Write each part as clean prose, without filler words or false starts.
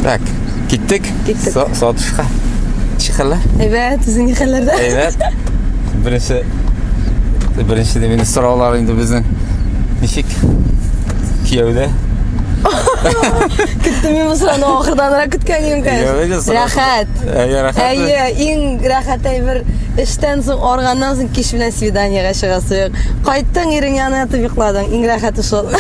Так, киттек. Киттек. Сатышка. Ничек хәлләр? Әйбәт, үзең ни хәлләрдә? Әйбәт. Беренче беренче дә мине сораулар инде безнең. Ничек? Кияүдә? Көттем мин бу сорауны ахырданрак көткән идем, конечно. Рәхәт. Әйе, рәхәт. Әйе, иң рәхәт әйбер эштән соң арганнан соң кич белән свиданиегә чыгасы юк. Кайттың, ирең янына ятып йокладың. Иң рәхәте шул.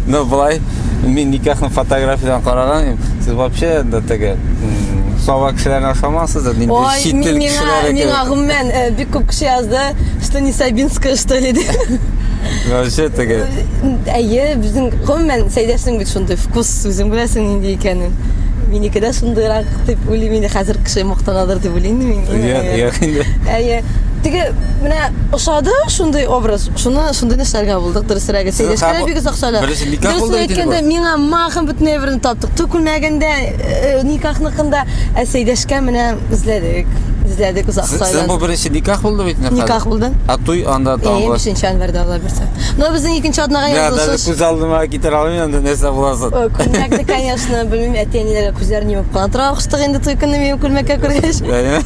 Ну, былай, мин никахның фотографиядан караган идем. Сез вообще да теге сава кешеләрне ошамасыз да, нинди Ой, чит тел миңа, кешеләре миңа кебек. гомумән бик күп кеше язды, что не Сабинская, что ли, дип. Вообще теге. Әйе, безнең гомумән Сәйдәшнең бит шундый вкус, үзең беләсең нинди икәнен. Минеке дә шундыйрак дип уйлыйм инде, хәзер кеше мактанадыр дип уйлыйм инде мин. Юк, юк инде. Әйе. Теге менә ошады шундый образ. Шуны шундый эшләргә булдык, дөресрәге. Сәйдәшкә дә бик озак сайлап. Беренче никах булды Дөресен әйткәндә, миңа махым бөтен әйберне таптык. Ту күлмәгендә, никахныкында, ә Сәйдәшкә менә эзләдек. Эзләдек озак Сезнең сайлап. бу беренче никах булды бит инде. Никах булды. Ә туй анда Әйе, тагы. 5 январьда була берсе. Но безнең икенче атнага Я даже язылыш. күз алдыма китерә алмыйм анда нәрсә буласын. Күлмәкне, конечно, белмим, әти-әниләргә күзләрен йомып кына тора охшаттык инде туй көнне минем күлмәккә күргәч. Әйе.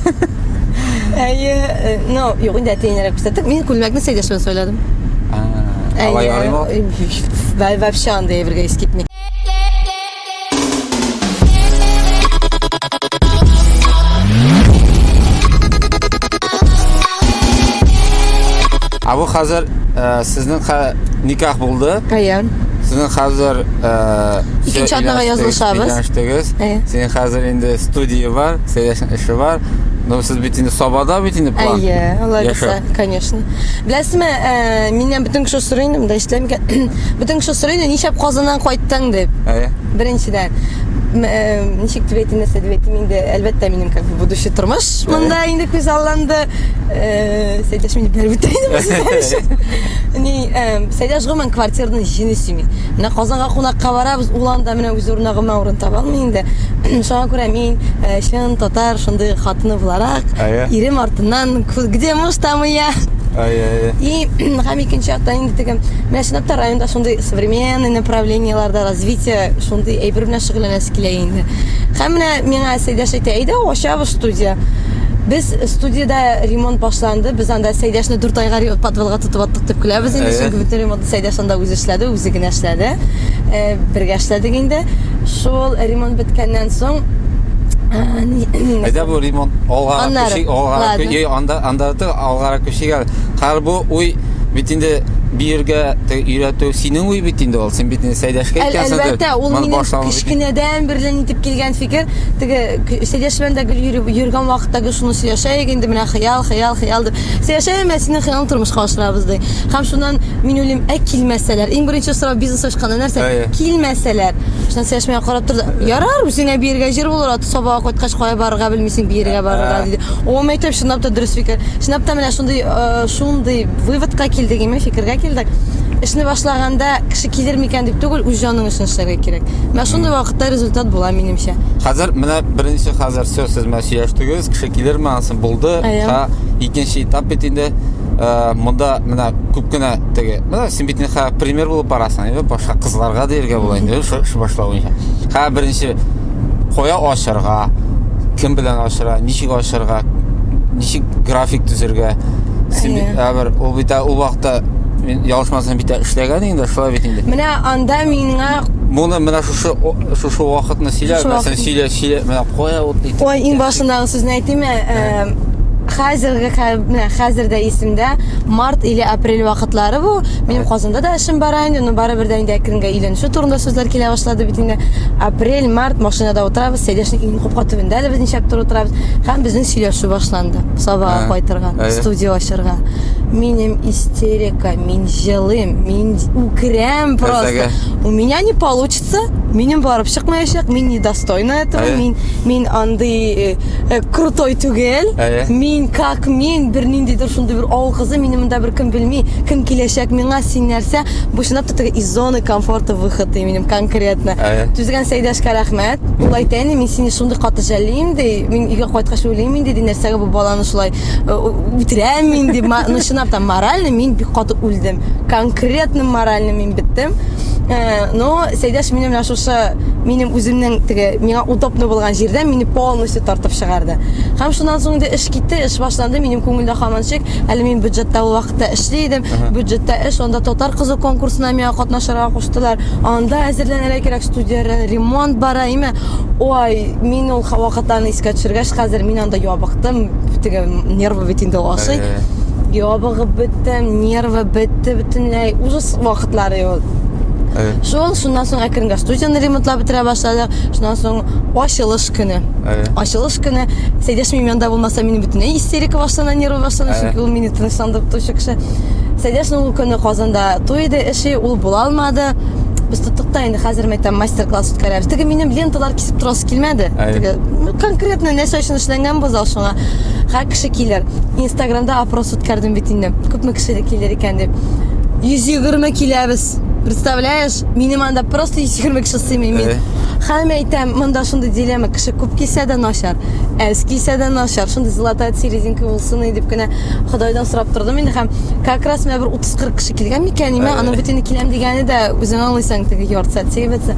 Әйе, ну, юк инде әти-әниләргә күрсәттек. Мин күлмәкне Сәйдәш белән сайладым. Алай ярыймы? Вообще андый әйбергә ис китми. Ә бу хәзер сезнең никах булды. Каян? Сезнең хәзер Икенче атнага язылышабыз. Өйләнештегез. Синең хәзер инде студия бар, Сәйдәшнең эше бар. Но сез бит инде Сабада бит инде план. Әйе, алай булса, конечно. Беләсезме, миннән бөтен кеше сорый инде, монда ишетелә микән? Бөтен кеше сорый инде, нишләп Казаннан кайттың дип. Әйе. Беренчедән, ничек дип әйтим, нәрсә дип әйтим инде, әлбәттә, минем как бы будущий тормыш монда инде күз алланды. Сәйдәш мине бәреп үтә инде. Ни, Сәйдәш гомумән квартираны җене сөйми. Менә Казанга кунакка барабыз, ул анда менә үз урынына гомумән урын таба алмый инде. Шуңа күрә мин чын татар шундый хатыны буларак, ирем артыннан где муж, там и я. И һәм икенче яктан инде теге, менә чынлап та районда шундый современный направлениеларда развитие шундый әйбер белән шөгыльләнәсе килә инде. Һәм менә миңа Сәйдәш әйтә, әйдә ачабыз студия. Без студиядә ремонт башланды, без анда Сәйдәшне 4 айга подвалга тотып аттык дип көләбез инде, чөнки бөтен ремонтны Сәйдәш анда үзе эшләде, үзе генә эшләде. Бергә эшләдек инде. Шул ремонт беткәннән соң Әйдә бу ремонт алгарак күчик, алгарак күчик, анда анда алгарак күчик әле. Хәзер бу уй бит инде биергә өйрәтү синең уй бит инде ул. Син бит инде Сәйдәшкә әйткәнсең. Әлбәттә, ул минем кечкенәдән бирле нитеп килгән фикер. Теге Сәйдәш белән дә гел йөргән вакытта гел шуны сөйләшәйек инде, менә хыял, хыял, хыял дип. Сөйләшәм, ә синең хыялың тормышка ашырабыз ди. Һәм шуннан мин уйлыйм, ә килмәсәләр? Иң беренче сорау бизнес ачканда нәрсә? Килмәсәләр. Шуннан Сәйдәш миңа карап торды. Ярар, үзеңә биергә җир булыр, аты Сабага кайткач кая барырга белмисең, биергә барырга диде. О, мәйтәм, чынлап та дөрес фикер. Чынлап та менә шундый шундый выводка килдек, име, фикергә килдек. Эшне башлаганда кеше килер микән дип түгел, үз җаның өчен эшләргә кирәк. Менә шундый вакытта результат була, минемчә. Хәзер менә беренче хәзер все сез менә сөйләштегез, кеше килерме, анысы булды. Ха, икенче этап бит инде. Монда менә күп кенә теге, менә син бит инде пример булып барасың, инде башка кызларга дияргә була инде, шушы башлау буенча. Ха, беренче кая ачарга, кем белән ачарга, ничек ачарга, ничек график төзергә. Син бит әбер ул бит ул вакытта мин ялгышмасам бит эшләгән инде, шулай бит инде. Менә анда миңа Моны менә шушы шушы вакытны сөйлә, мәсәлән, сөйлә, сөйлә, менә кая ут итеп. Ой, иң башындагы сүзне әйтимме? Хәзерге менә хәзер дә исемдә, март или апрель вакытлары бу. Минем Казанда да эшем бара инде, но барыбер дә инде әкренгә өйләнешү турында сүзләр килә башлады бит инде. Апрель, март машинада утырабыз, Сәйдәшнең өенең капка төбендә әле без ничәп торып утырабыз. Һәм безнең сөйләшү башланды. Сабага кайтырга, студия ачырга. Минем истерика, мин җылыйм, мин үкерәм просто. У меня не получится, минем барып чыкмаячак, мин недостойна этого, мин мин андый крутой түгел. Мин как мин берниндидер шундый бер авыл кызы, мине монда беркем белми, кем киләчәк миңа, син нәрсә? Бу чынлап та теге из зоны комфорта выход минем конкретно. Түзгән Сәйдәшкә рәхмәт. Ул әйтә инде, мин сине шундый каты жәллим ди. Мин өйгә кайткач уйлыйм инде, ди, нәрсәгә бу баланы шулай үтерәм мин ди. Ну, чынлап Чынлап та морально мин бик каты үлдем. Конкретно морально мин беттем. Но Сәйдәш мине менә шушы минем үземнең теге миңа удобно булган җирдән мине полностью тартып чыгарды. Һәм шуннан соң инде эш китте, эш башланды. Минем күңелдә һаман шик. Әле мин бюджетта ул вакытта эшли идем. Бюджетта эш, анда татар кызы конкурсына миңа катнашырга куштылар. Анда әзерләнергә кирәк, студиядә ремонт бара, име. Ой, мин ул вакытларны искә төшергәч, хәзер мин анда ябыктым. Теге нервы бит инде ашый. Ябыгып беттем, нервы бетте бөтенләй. Ужас вакытлары ул. Шул, шуннан соң әкренгә студияне ремонтлап бетерә башладык. Шуннан соң ачылыш көне. Ачылыш көне. Сәйдәш минем янда булмаса, минем бөтенләй истерика башлана, нервы башлана, чөнки ул мине тынычландырып торучы кеше. Сәйдәшнең ул көне Казанда туй иде, эше ул була алмады. Без тоттык та инде хәзер мәйтәм мастер-класс үткәрәбез. Теге минем ленталар кисеп торасы килмәде. Теге ну, конкретно нәрсә өчен эшләнгән бу зал шуңа. Һәр кеше килер. Инстаграмда опрос үткәрдем бит инде. Күпме кеше килер икән дип. 120 киләбез. Представляешь? Минем анда просто 120 кеше сыймый мин. Һәм әйтәм, монда шундый дилемма, кеше күп килсә дә начар, әз килсә дә начар. Шундый золотая серединка булсын дип кенә Ходайдан сорап тордым инде һәм как раз менә бер 30-40 кеше килгән микән, име, аның бит инде киләм дигәне дә үзең аңлыйсың, теге ярты сәгать сыйбатса.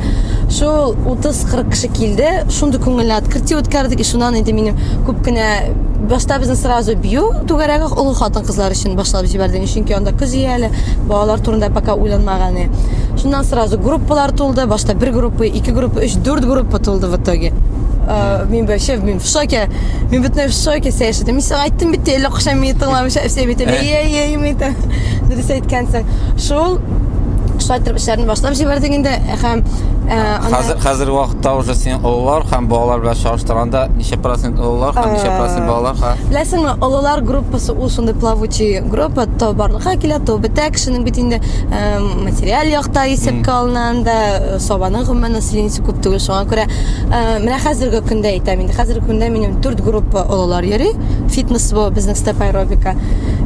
Шул 30-40 кеше килде, шундый күңелле открытие үткәрдек, и шуннан инде минем күп кенә башта безнең сразу бию түгәрәге олы хатын-кызлар өчен башлап җибәрдек, чөнки анда көз әле, балалар турында пока уйланмаган иде. Шуннан сразу группалар тулды, башта бер группа, ике группа, өч, дүрт группа тулды в итоге. Мин вообще мин в шоке. Мин бөтенләй в шоке сәясәт. Мин сиңа әйттем бит, әллә кайчан мине тыңламыйча, все бит. Әй, әй, мин әйтәм. Дөрес әйткәнсең. Шул шулай итеп эшләрне башлап җибәрдек инде һәм хәзер хәзер вакытта уже син олылар һәм балалар белән чагыштырганда ничә процент олылар һәм ничә процент балалар ха? Беләсеңме, олылар группасы ул шундый плавучий группа, то барлыкка килә, то бетә. Кешенең бит инде материаль якта исәпкә алына анда, Сабаның гомумән населениесе күп түгел, шуңа күрә менә хәзерге көндә әйтәм инде, хәзерге көндә минем дүрт группа олылар йөри, фитнес бу безнең степ аэробика.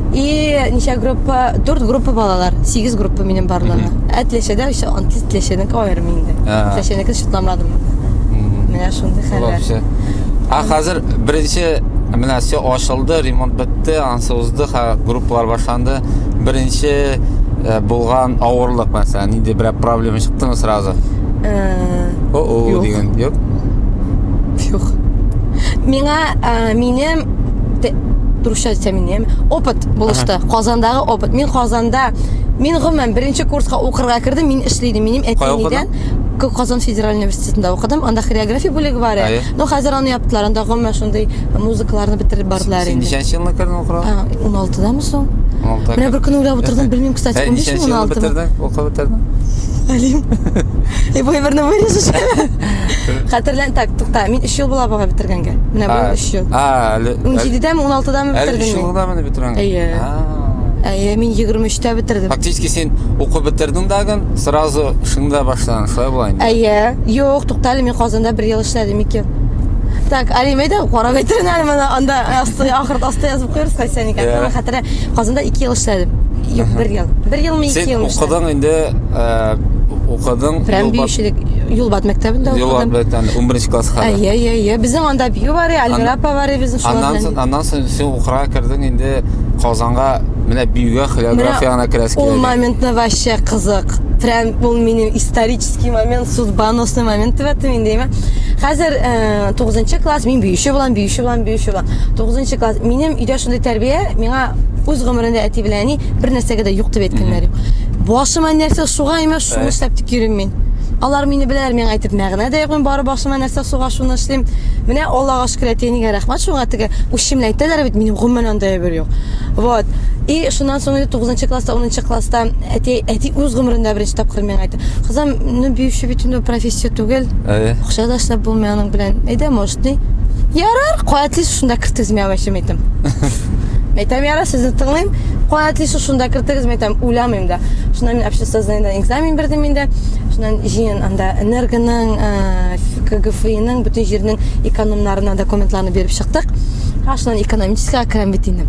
И ничә группа? Дүрт группа балалар, сигез группа минем барлыгы. Ә Теләчәдә еще анти Теләчәнеке аерым инде. Теләчәнеке чутламадым. Менә шундый хәлләр. Ә хәзер беренче менә все ачылды, ремонт бетте, ансы узды, группалар башланды. Беренче булган авырлык мәсәлән, нинди берәр проблема чыктымы сразу? О, о, дигән, юк. Юк. Миңа минем русча әйтсәм минем опыт булышты. Казандагы опыт. Мин Казанда, мин гомумән беренче курска укырга кердем, мин эшли идем. Минем әти-әнидән Казан федераль университетында укыдым. Анда хореография бүлеге бар. Но хәзер аны яптылар. Анда гомумән шундый музыкаларны бетереп бардылар инде. Син ничәнче елны кердең укырга? 16-дамы соң? 16. Менә бер көн уйлап утырдым, белмим, кстати, 15 ми, 16 мы. Бетердең, укып бетердең? Алим. И бу әйберне вырежешь. Хәтерлән, так, тукта, мин 3 ел була бугай бетергәнгә. Менә бу 3 ел. А, әле 17-дәме, 16-дамы бетердем Әле 3 елда менә бетергән. Әйе. Әйе, мин 23-тә бетердем. Фактически син укып бетердең дагын, сразу шунда башладың, шулай була инде. Әйе. Юк, тукта әле, мин Казанда бер ел эшләдем, ике ел. Так, Алим, әйдә, карап әйтермен әле моны, анда асты, ахыр асты язып куярбыз кайсы икән. Менә хәтере, Казанда 2 ел эшләдем. Юк, бер ел. Бер елмы, ике елмы? Син укыдың инде, укыдың. Прям биючелек Юлбат мәктәбендә укыдым. Юлбат мәктәбендә 11 класс кадәр. Әйе, әйе, әйе. Безнең анда бию бар, Альмира апа бар, безнең шулар. Аннан соң, аннан соң син укырга кердең инде Казанга, менә биюгә, хореографиягә керәсе килә. Ул моментны вообще кызык. Прям ул минем исторический момент, судьбоносный момент дип әйтим инде, әйме. Хәзер 9 класс, мин биюче булам, биюче булам, биюче булам. 9 класс. Минем өйдә шундый тәрбия, миңа үз гомерендә әти белән әни бер нәрсәгә дә юк дип әйткәннәр юк. Башыма нәрсә суга имеш, шуны эшләп тик йөрим мин. Алар мине беләләр, миңа әйтеп мәгънә дә юк, мин бары башыма нәрсә суга шуны эшлим. Менә Аллага шөкер, әти-әнигә рәхмәт шуңа теге үчемне әйтәләр бит, минем гомумән андай әйбер юк. Вот. И шуннан соң инде 9 класста, 10 класста әти әти үз гомерендә беренче тапкыр миңа әйтте. Кызым, ну биюче бит инде профессия түгел. Акча да эшләп булмый аның белән. Әйдә, может, ни. Ярар, кая телисез шунда кертегез миңа вообще әйтәм. Әйтәм, ярар, сезне тыңлыйм. Кая телисез шунда кертегез, мин әйтәм, уйламыйм да. Шуннан мин обществознаниедан экзамен бирдем инде. Шуннан җыен анда энергоның, КГФИның бөтен җирнең экономнарына документларны биреп чыктык. Ха, шуннан экономическийга керәм бит инде.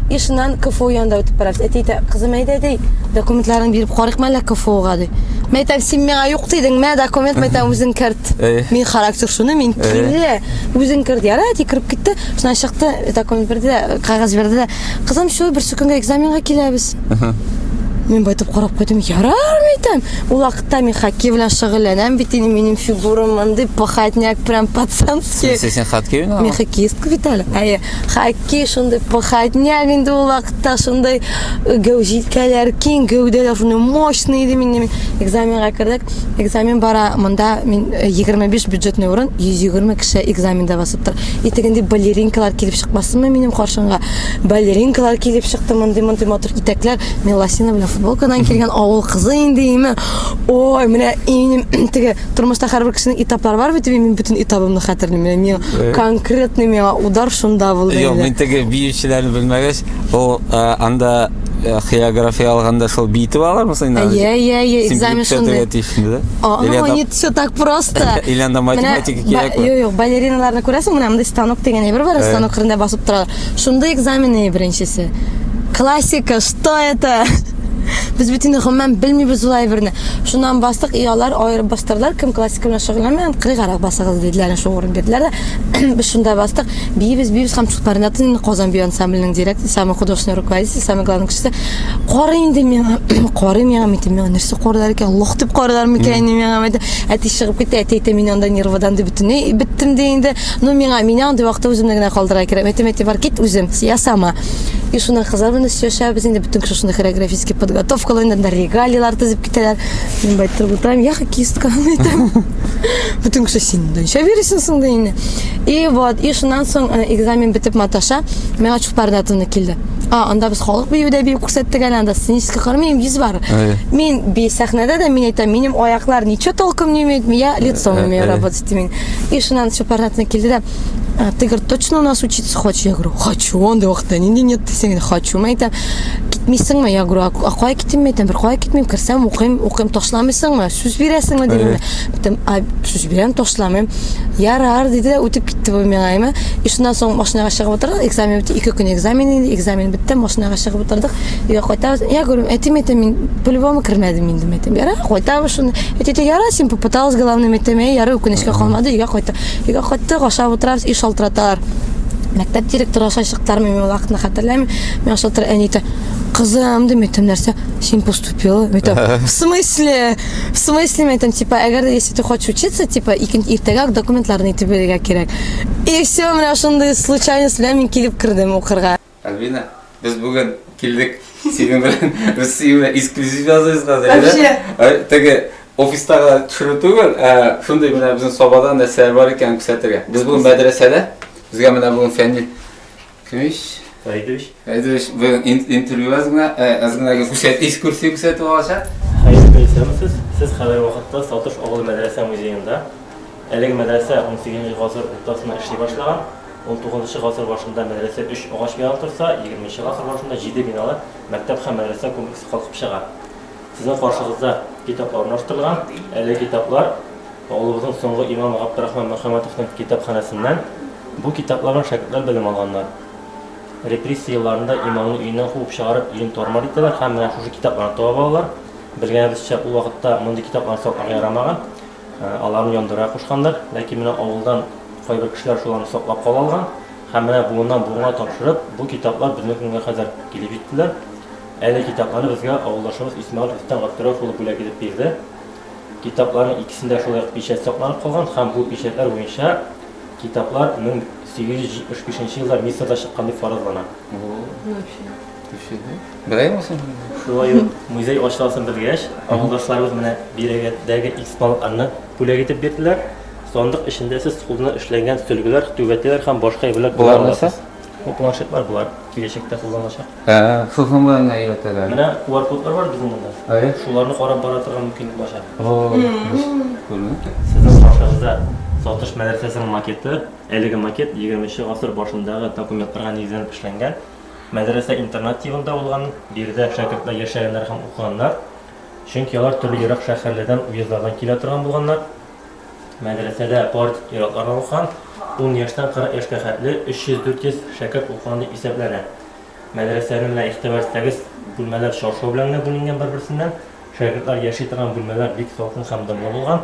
И шуннан КФУ янында үтеп барабыз. Әти әйтә, кызым әйдә ди, документларыңны биреп карыйкмы әллә КФУга ди. Мин әйтәм, син миңа юк дидең, мә документ, мин әйтәм, үзең керт. Мин характер шуны, мин кире, үзең керт. Ярар, әти кереп китте. Шуннан чыкты, документ бирде дә, кәгазь бирде дә. Кызым, шул берсе көнгә экзаменга киләбез. Мин байтып карап куйдым, ярар, мин әйтәм. Ул вакытта мин хоккей белән шөгыльләнәм бит инде, минем фигурам мондый похотняк, прям пацанский. Син хоккей уйнадың? Мин хоккеистка бит әле. Әйе, хоккей шундый похотняк инде ул вакытта, шундый э, гәү җилкәләр киң, гәүдәләр шундый мощный иде минем. Экзаменга кердек. Экзамен бара, монда мин 25 э, бюджетный урын, 120 кеше экзаменда басып тора. И тегенди балеринкалар килеп чыкмасынмы минем каршымга? Балеринкалар килеп чыкты, мондый-мондый матур итәкләр. Мин лосина белән футболкадан килгән авыл кызы инде, име. Ой, менә минем теге тормышта һәрбер кешенең этаплары бар бит, мин бөтен этабымны хәтерлим. Менә миңа э. конкретный миңа удар шунда булды. Юк, мин теге биючеләрне белмәгәч, ул э, анда э, хореография алганда шул биетеп алармы син? Иә, иә, иә, экзамен шундый. А, ну, не все так просто. Или анда математика кирәк. Юк, юк, балериналарны күрәсең, менә мондай станок дигән әйбер бар, станок кырында басып тора. Шундый экзамен беренчесе. Классика, что это? Без бит инде гомумән белмибез ул әйберне. Шуннан бастык, и алар аерып бастырдылар. Кем классика белән шөгыльләнмәгән, кырыйгарак басыгыз диделәр, шул урын бирделәр дә. Без шунда бастык. Биибез, биибез һәм Чулпан инде Казан бию ансамбленең директоры, самый художественный руководитель, самый главный кешесе. Карый инде миңа, карый миңа, мин әйтәм, миңа нәрсә карыйлар икән, лох дип карыйлар микән инде миңа, әйтәм. Әти чыгып китте, әти әйтә, мин анда нервыдан дип бөтенләй беттем ди инде. Ну, миңа, мине андый вакытта үземне генә калдырырга кирәк. Әйтәм, әти, бар кит үзем, я сама. И шуннан кызлар белән сөйләшәбез инде, бөтен кеше шундый хореографический подготовкалы, инде анда регалияләр төзеп китәләр. Мин байтырып утырам, я хоккеистка, әйтәм. Бөтен кеше син ничә бирәсең соң ди инде. И вот, и шуннан соң э, экзамен бетеп маташа, миңа Чулпан Ринатовна килде. А, анда без халык биюе дә биеп күрсәттек әле, анда сценический кыр минем йөз бар. Мин би сәхнәдә дә мин әйтәм, минем аяклар ничего толком не умеют, я лицом умею работать мин. И шуннан Чулпан Ринатовна килде дә, «А, ты, говорит, точно у нас учиться хочешь? Я говорю, хочу. Андый вакытта нинди нет дисең, хочу. Мин әйтәм, китмисеңме? Я говорю, а кая китим? Мин әйтәм, бер кая китмим, керсәм укыйм, укыйм, ташламыйсыңмы? Сүз бирәсеңме дим. Әйтәм, а сүз бирәм, ташламыйм. Ярар, диде дә үтеп китте бу миңа, әйме. И шуннан соң машинага чыгып утырдык, экзамен бетте, ике көн экзамен инде, экзамен бетте, машинага чыгып утырдык, өйгә кайтабыз. Я говорю, әти, әйтәм, мин по-любому кермәдем инде, әйтәм, ярар, кайтабыз шунда. Әти, әйтә, ярар, син попыталась, главное, әйтәм, әй, ярар, үкенечкә калмады, өйгә кайттык. Өйгә кайттык, ашап утырабыз, и шалтыраталар. Мәктәп директоры аша чыктылар, мин ул вакытны хәтерләмим. Миңа шалтыра, әни әйтә, кызым, дим, әйтәм, нәрсә, син поступила? Мин әйтәм, в смысле? В смысле, мин әйтәм, типа, әгәр дә если ты хочешь учиться, типа, икенче иртәгә үк документларны итеп бирергә кирәк. И все, менә шундый случайность белән мин килеп кердем укырга. Альбина, без бүген килдек синең белән. Без синең белән эксклюзив язабыз хәзер. Вообще. Э, теге офиста гына төшерү түгел, ә шундый менә безнең Сабада нәрсәләр бар икәнен күрсәтергә. Без бүген мәдрәсәдә. Безгә менә бүген Фәнил Кемич? Фәридович. Фәридович бүген интервью әз генә, э, әз генә күрсәт, экскурсия күрсәтеп алачак. Хәерле көн, исәнмесез. Сез хәзерге вакытта Сатыш авылы мәдрәсә музеенда. Әлеге мәдрәсә 18 гасыр уртасында эшли башлаган. Унтугызынчы гасыр башында мәдрәсә өч агач биналы торса, егерменче гасыр башында җиде биналы мәктәп һәм мәдрәсә комплексы калкып чыга. Сезнең каршыгызда китаплар урнаштырылган. Әлеге китаплар авылыбызның соңгы имамы Габдрахман Мөхәммәтовның китапханәсеннән. Бу китаплардан шәкертләр белем алганнар. Репрессия елларында имамны өеннән куып чыгарып, өен тар-мар итәләр һәм менә шушы китапларны табып алалар. Белгәнебезчә, ул вакытта мондый китапларны сакларга ярамаган. Аларны яндырырга кушканнар, ләкин менә авылдан кайбер кешеләр шуларны саклап кала алган һәм менә буыннан буынга тапшырып, бу китаплар безнең көнгә кадәр килеп җиттеләр. Әле китапларны безгә авылдашыбыз Исмәгыйль Рөстәм Габдерәүф улы бүләк итеп бирде. Китапларның икесендә шулай ук печать сакланып калган һәм бу печатьләр буенча китаплар 1875 нче елда Мисырда чыккан дип фаразлана. Беләйме соң? Шулай ук музей ачыласын белгәч, авылдашларыбыз менә бирегәдәге экспонатларны бүләк итеп бирделәр. Сандык эчендә сез кулдан эшләнгән сөлгеләр, түбәтәйләр һәм башка әйберләр күрә Болар нәрсә? аласыз. Бу планшетлар болар киләчәктә кулланылачак. Ә, шуның белән генә өйрәтәләр. Менә QR-кодлар бар безнең монда. Әйе. Шуларны карап бара торган мөмкинлек булачак. О, күрдең? Сезнең каршыгызда Сатыш мәдрәсәсенең макеты. Әлеге макет 20 гасыр башындагы документларга нигезләнеп эшләнгән. Мәдрәсә интернат тибында булган, биредә шәкертләр яшәгәннәр һәм укыганнар. Чөнки алар төрле ерак шәһәрләрдән, уездлардан килә торган булганнар. Мәдрәсәдә бары тик ир-атлар гына укыган. Ун яшьтән 40 яшькә хәтле 300-400 шәкерт укыган дип исәпләнә. Мәдрәсәне менә игътибар итсәгез, бүлмәләр чаршау белән генә бүленгән бер-берсеннән. Шәкертләр яши торган бүлмәләр бик салкын һәм дымлы булган.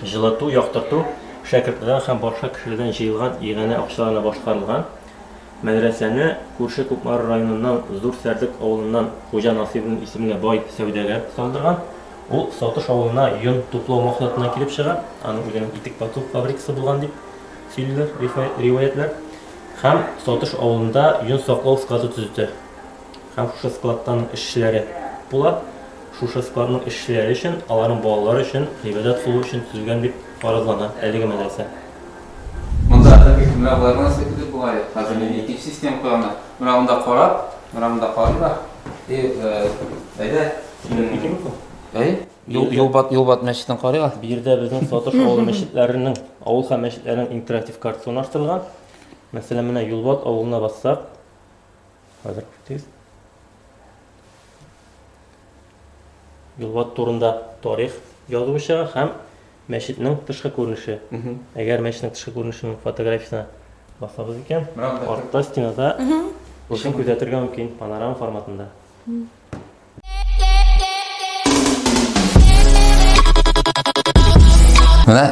Җылыту, яктырту шәкертләрдән һәм башка кешеләрдән җыелган иганә акчаларына башкарылган. Мәдрәсәне күрше Кукмара районыннан Зур Сәрдек авылыннан Хуҗа Насыйбуллин исемле бай сәүдәгәр салдырган. Ул Сатыш авылына йон туплау максатыннан килеп чыга. Аның үзенең итек бату фабрикасы булган дип сөйлиләр риваятьләр. Һәм Сатыш авылында йон саклау склады төзетә. Һәм шушы складтан эшчеләре була. Шушы складның эшчеләре өчен, аларның балалары өчен гыйбадәт кылу өчен төзелгән дип фаразлана әлеге мәдрәсә. Монда менә болар нәрсә көтеп була әле. Хәзер мин икенче система куям. Менә монда карап, менә монда карыйлар. И, әйдә. Әй, Юлбат, Юлбат мәчетен карыйлар. Биредә безнең Сатыш авылы мәчетләренең, авыл һәм мәчетләрнең интерактив картасы урнаштырылган. Мәсәлән, менә Юлбат авылына бассак, хәзер күрсәтегез. Юлбат турында тарих язуы чыга һәм мәчетнең тышкы күренеше. Әгәр мәчетнең тышкы күренешенең фотографиясенә басабыз икән, артта стенада эшен күзәтергә мөмкин панорама форматында. Менә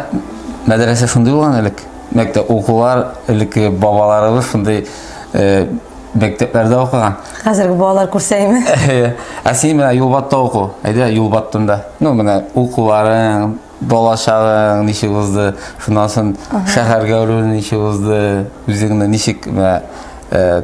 мәдрәсә шундый булган элек. Мәктәп укулар элекке бабаларыбыз шундый э, мәктәпләрдә укыган. Хәзерге балалар күрсәйме? Ә син менә Юлбатта уку. Әйдә Юлбаттында. Ну, менә укуларың, балачагың ничек узды, шуннан соң шәһәргә керү ничек узды, үзеңне ничек менә э,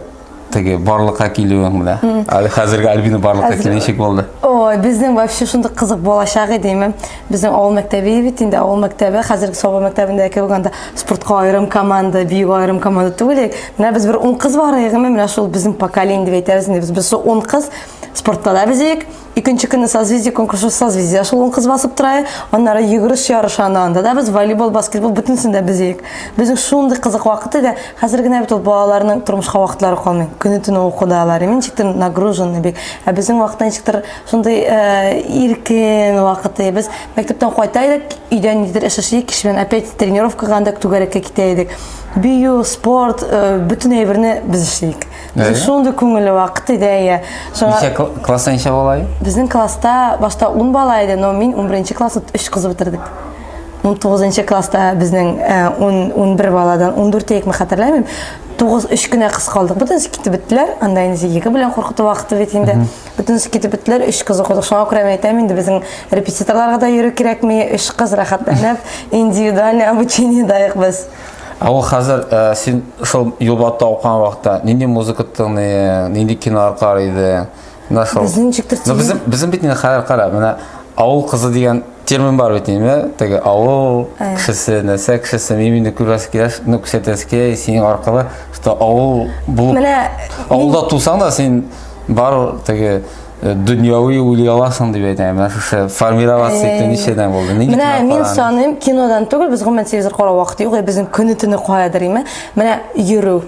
теге барлыкка килүең менә. Әле хәзерге Альбина барлыкка килү ничек булды? Ой, безнең вообще шундый кызык балачак иде, име. Безнең авыл мәктәбе бит инде, авыл мәктәбе, хәзерге Саба мәктәбендә кебек анда спортка аерым команда, биюгә аерым команда түгел. Менә без бер 10 кыз бар идек, менә шул безнең поколение дип әйтәбез инде. Без без шул 10 кыз спортта да без идек. Икенче көнне Созвездие конкурсы Созвездие шул 10 кыз басып тора. Аннары йөгереш ярышы анда да без волейбол, баскетбол бөтенесендә без идек. Безнең шундый кызык вакыт иде. Хәзер генә бит ул балаларның тормышка вакытлары калмый. Көне-төне укуда алар. Ничектер нагруженный бик. Ә безнең вакытта ничектер шундый э, иркен вакыт иде. Без мәктәптән кайта идек, өйдә нидер эш эшли, кич белән опять тренировкага анда түгәрәккә китә идек. Бию, спорт, э, бөтен әйберне без эшлик. Безнең шундый күңелле вакыт иде, әйе. Шуңа Ничә класста ничә бала иде? Безнең класста башта 10 бала иде, но мин 11 классны 3 кыз бетердек. 19 класста безнең 10 11 баладан 14 икме хәтерләмим. 9 3 кенә кыз калдык. Бөтенесе китеп беттеләр. Анда инде ЕГЭ белән куркыту вакыты бит инде. Бөтенесе китеп беттеләр, 3 кыз укыдык. Шуңа күрә мин әйтәм инде безнең репетиторларга да йөрү кирәкми. 3 кыз рәхәтләнеп индивидуальный обучениедә без. Ә ул хәзер э, син шул Юлбатта укыган вакытта нинди музыка тыңлый, нинди кинолар карый иде? Менә шул. Безнең ничектер Ну, безнең безнең бит инде хәзер кара, менә авыл кызы дигән термин бар бит инде, теге авыл кешесе, нәрсә кешесе, мин инде күрәсе килә, ну күрсәтәсе килә синең аркылы, что авыл булып Менә авылда тусаң да син бар теге Э, дөньяви уйлый аласың дип әйтәм. Менә шушы формироваться итү ничәдән булды? Нинди Менә мин саныйм, кинодан түгел, без гомумән телевизор карау вакыты юк, безнең көне төне каядыр име. Менә йөрү.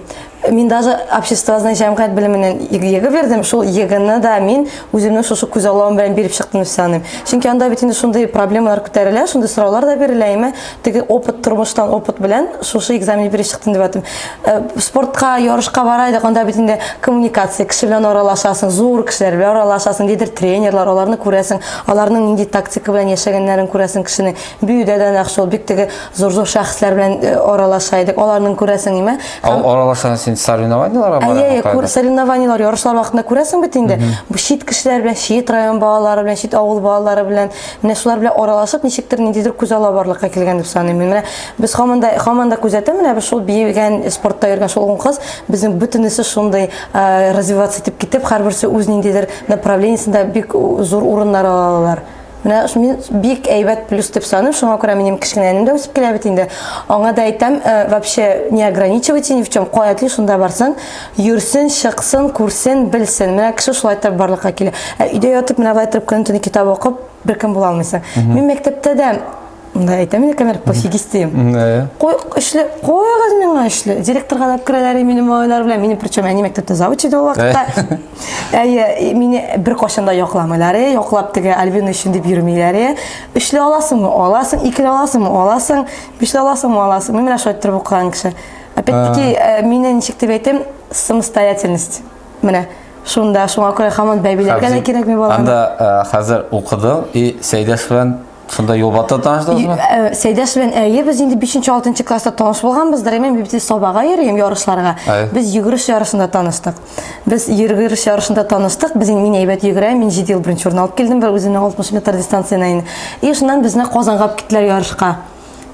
Мин даже обществознание җәмгыять белеменнән ЕГЭ бирдем. Шул ЕГЭны да мин үземнең шушы күзаллавым белән биреп чыктым дип саныйм. Чөнки анда бит инде шундый проблемалар күтәрелә, шундый сораулар да бирелә име. Теге опыт, тормыштан опыт белән шушы экзаменны биреп чыктым дип атым. Э, спортка, ярышка бара идек, анда бит инде коммуникация, кеше белән аралашасың, зур кешеләр белән аралашасың, ниндидер тренерлар, аларны күрәсең, аларның нинди тактика белән яшәгәннәрен күрәсең кешенең. Биюдә дә нәкъ шул, бик теге зур-зур шәхесләр белән э, аралаша идек, аларның күрәсең, име? Ә аралашасың син соревнованиеларга барасың? Әйе, соревнованиелар, ярышлар вакытында күрәсең бит инде. Бу чит кешеләр белән, чит район балалары белән, чит авыл балалары белән, менә шулар белән аралашып, ничектер ниндидер күзаллау барлыкка килгән дип саныйм мин. Менә Без һаман да һаман да күзәтәм, менә без шул биегән, спортта йөргән шул ун кыз, безнең бөтенесе шундый э, развиваться итеп китеп, һәрберсе үз ниндидер направлениесендә бик зур урыннар ала алалар. Менә мин бик әйбәт плюс дип саныйм, шуңа күрә минем кечкенә энем дә үсеп килә бит инде. Аңа да әйтәм, э, вообще не ограничивайте ни в чем, кая тели шунда барсын, йөрсен, чыксын, күрсен, белсен. Менә кеше шулай итеп барлыкка килә. Ә өйдә ятып, менә болай торып көне-төне китап укып, беркем була алмыйсың. Мин мәктәптә дә Мында әйтәм инде камера пофигист дим. Кой эшле, куйыгыз миңа эшле. Директорга да керәләр минем малайлар белән. Минем причем әни мәктәптә завуч иде ул вакытта. Әйе, мине бер кашан да якламыйлар, яклап теге Альбина өчен дип йөрмиләр. Өчле аласыңмы? Аласың, икеле аласыңмы? Аласың, бишле аласыңмы? Аласың. Мин менә шулай итеп укыган кеше. Опять-таки, э, мине ничек дип әйтәм, самостоятельность. Менә шунда, шуңа күрә һаман бәбиләргә дә кирәкми баланы. Анда э, хәзер укыдың и Сәйдәш белән шунда Юлбатта таныштыгызмы? Э, Сәйдәш белән әйе, без инде 5-6 класста таныш булганбыздыр. Мин бит Сабага йөрим ярышларга. Без йөгереш ярышында таныштык. Без йөгереш ярышында таныштык. Без инде мин әйбәт йөгерәм, мин 7 ел беренче урын алып килдем бер үземнең 60 метр дистанцияне инде. И шуннан безне Казанга алып киттеләр ярышка.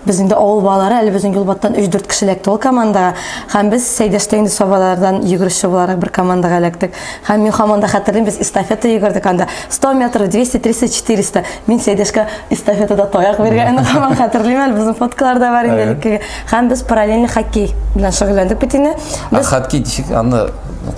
Без инде авыл балалары, әле безнең Юлбаттан 3-4 кеше эләкте ул командага. Һәм без Сәйдәштә инде Сабалардан йөгерешче буларак бер командага эләктек. Һәм мин һаман да хәтерлим, без эстафета йөгердек анда. 100 метр, 200, 300, 400. Мин Сәйдәшкә эстафетада таяк биргәнне һаман хәтерлим әле, безнең фоткалар да бар инде элеккеге. Һәм без параллельно хоккей белән шөгыльләндек бит инде. Без хоккей ничек аны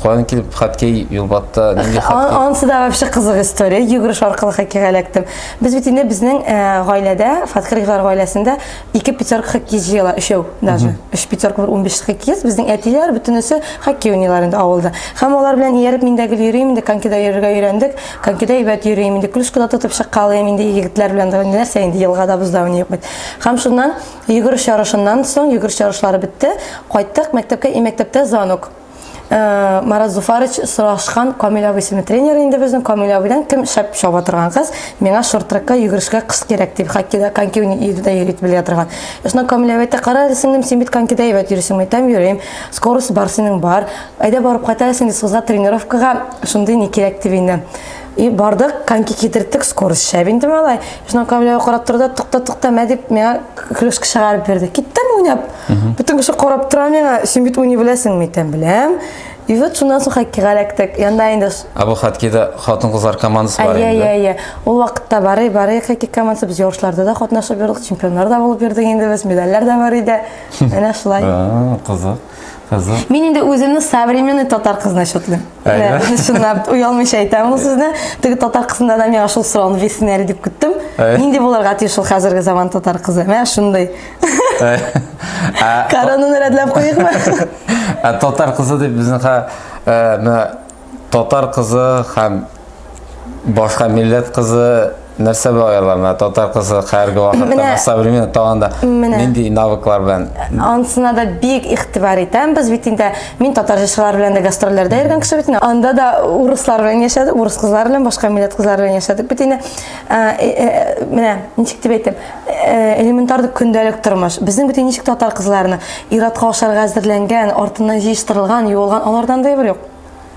каян килеп хоккей Юлбатта нинди хоккей? Анысы да вообще кызык история. Йөгереш аркылы хоккейга эләктем. Без бит инде безнең э, гаиләдә, Фатхриевлар гаиләсендә ике пятерка хоккей җыела, өчәү даже. Өч пятерка бер 15 хоккеист. Безнең әтиләр бөтенесе хоккей уйныйлар инде авылда. Һәм алар белән ияреп мин дә гел йөрим инде, конькида йөрергә өйрәндек. Конькида әйбәт йөрим инде, клюшкада тотып чыккалыйм инде егетләр белән дә нәрсә инде елгада бозда уйныйк бит. Һәм шуннан йөгереш ярышыннан соң, йөгереш ярышлары бетте. Кайттык мәктәпкә, и мәктәптә звонок. Э, Марат Зуфарович сорашкан Камил абый исемле тренер инде безнең Камил абыйдан кем шәп чаба торган кыз, миңа шорт-трекка йөгерешкә кыз кирәк дип, хоккейда коньки уйныйда йөри белә торган. Шуннан Камил абый әйтә, кара әле сеңлем, син бит конькида әйбәт йөрисең, әйтәм, йөрим. Скорость бар синең бар. Әйдә барып кайтасың, кызга тренировкага шундый ни кирәк дип инде. И бардык, коньки китерттек, скорость шәп инде малай. Шуннан Камил абый карап торды, тукта, тукта, мә дип миңа клюшка чыгарып бирде. Киттем уйнап. Бөтен кеше карап тора миңа, син бит уйный беләсең, мин әйтәм, беләм. И вот шуннан соң хоккейга эләктек. Янда инде Ә бу хоккейда хатын-кызлар командасы бар инде. Әйе, әйе. Ул вакытта бар, бар хоккей командасы. Без ярышларда да катнашып йөрдек, чемпионнар да булып йөрдек инде без, медальләр дә бар иде. Әнә шулай. Кызык. Кызык. Мин инде үземне современный татар кызына счетлыйм. Чынлап, оялмыйча әйтәм ул сүзне. Теге татар кызында да миңа шул сорауны бирсен әле дип көттем. Нинди булырга тиеш ул хәзерге заман татар кызы? Менә шундый. Коронаны рәтләп куйыкмы? Ә татар кызы дип безнең менә татар кызы һәм башка милләт кызы нәрсә белән аерыла? Менә татар кызы хәзерге вакытта современный тагын да нинди навыклар белән? Анысына да бик игътибар итәм. Без бит инде мин татар җырчылары белән дә гастрольләрдә йөргән кеше бит инде. Анда да урыслар белән яшәдек, урыс кызлары белән, башка милләт кызлары белән яшәдек бит инде. Э, э, менә ничек дип әйтәм, э, элементар көндәлек тормыш. Безнең бит ничек татар кызларны ир-атка ашарга әзерләнгән, артыннан җыештырылган, юылган, алардан да әйбер юк.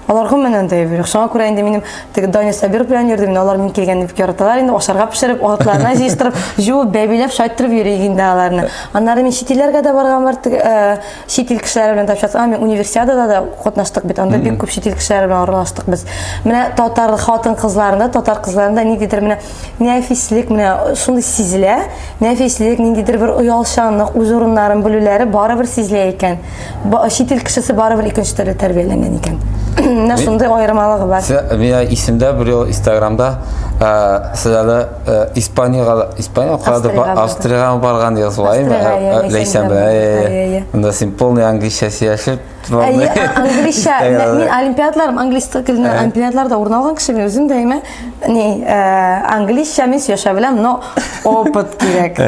Алар гомумән андый әйбер юк. Шуңа күрә инде минем теге Даня Сабиров белән йөрдем, инде алар мин килгәнне бик яраталар инде, ашарга пешереп, атларына җыештырып, жуып, бәбиләп, шайттырып йөри инде аларны. Аннары мин чит илләргә дә барган бар, теге, э, чит ил кешеләре белән дә общаться. А, мин универсиадада да катнаштык бит, анда бик күп чит ил кешеләре белән аралаштык без. Менә татар хатын-кызларында, татар кызларында ниндидер менә нәфислек, менә шундый сизелә. Нәфислек, ниндидер бер оялчанлык, үз урыннарын белүләре барыбер сизелә икән. Чит ил кешесе барыбер икенче төрле тәрбияләнгән икән. Менә шундый аермалыгы бар. Миңа исемдә бер ел Инстаграмда сез әле Испаниягә, Испания кадыр Австриягә барган язылаймы? Ләйсән белән. Анда син полный английча сөйләшеп, Әйе, английча. Мин олимпиадалар, английс теленнән олимпиадаларда урын алган кеше мин үзем дә, әйме. Ни, английча мин сөйләшә беләм, но опыт кирәк.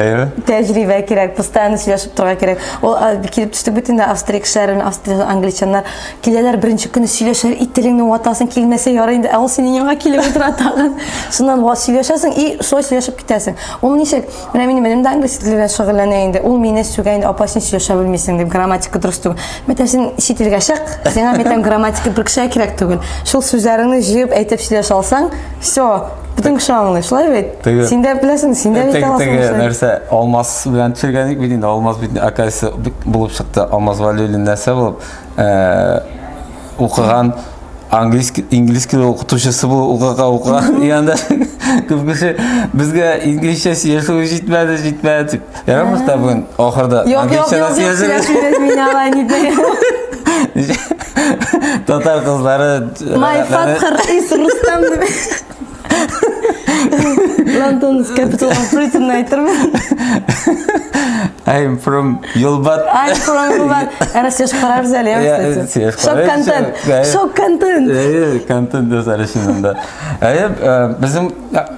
Тәҗрибә кирәк, постоянно сөйләшеп торырга кирәк. Ул килеп төштек бит инде Австрия кешеләре, Австрия англичаннар киләләр беренче көне сөйләшәләр, и телеңне ватасың килмәсә ярый инде, ә ул синең янга килеп утыра тагын. Шуннан сөйләшәсең и шулай сөйләшеп китәсең. Ул ничек? Менә минем энем дә английский теле белән шөгыльләнә инде. Ул мине сүгә инде, апа, син сөйләшә белмисең дип, грамматика дөрес түгел. Мәтәм, син чит илгә чык, сиңа мәтәм грамматика бер кешегә кирәк түгел. Шул сүзләреңне җыеп әйтеп сөйләшә алсаң, все, бөтен кеше аңлый. Шулай бит? Теге, син дә беләсең, син дә бит аласың. Теге нәрсә, Алмаз белән төшергән идек бит инде, Алмаз бит, оказывается, булып чыкты. Алмаз Вәлиуллин нәрсә булып, э, укыган английский инглиз теле укытучысы булып укырга укыган и анда күп кеше безгә инглизчә сөйләшү җитмәде җитмәде дип ярамыш та бүген ахырда английчә дә сөйләшергә мин алай не татар кызлары my father is Рустам дип London is capital of Britain әйтермен. I'm from Юлбат. I'm from Юлбат. Әнә сөйләшеп карарбыз әле, кстати. Шок контент. Шок контент. Әйе, контент ясар өчен анда. Әйе, безнең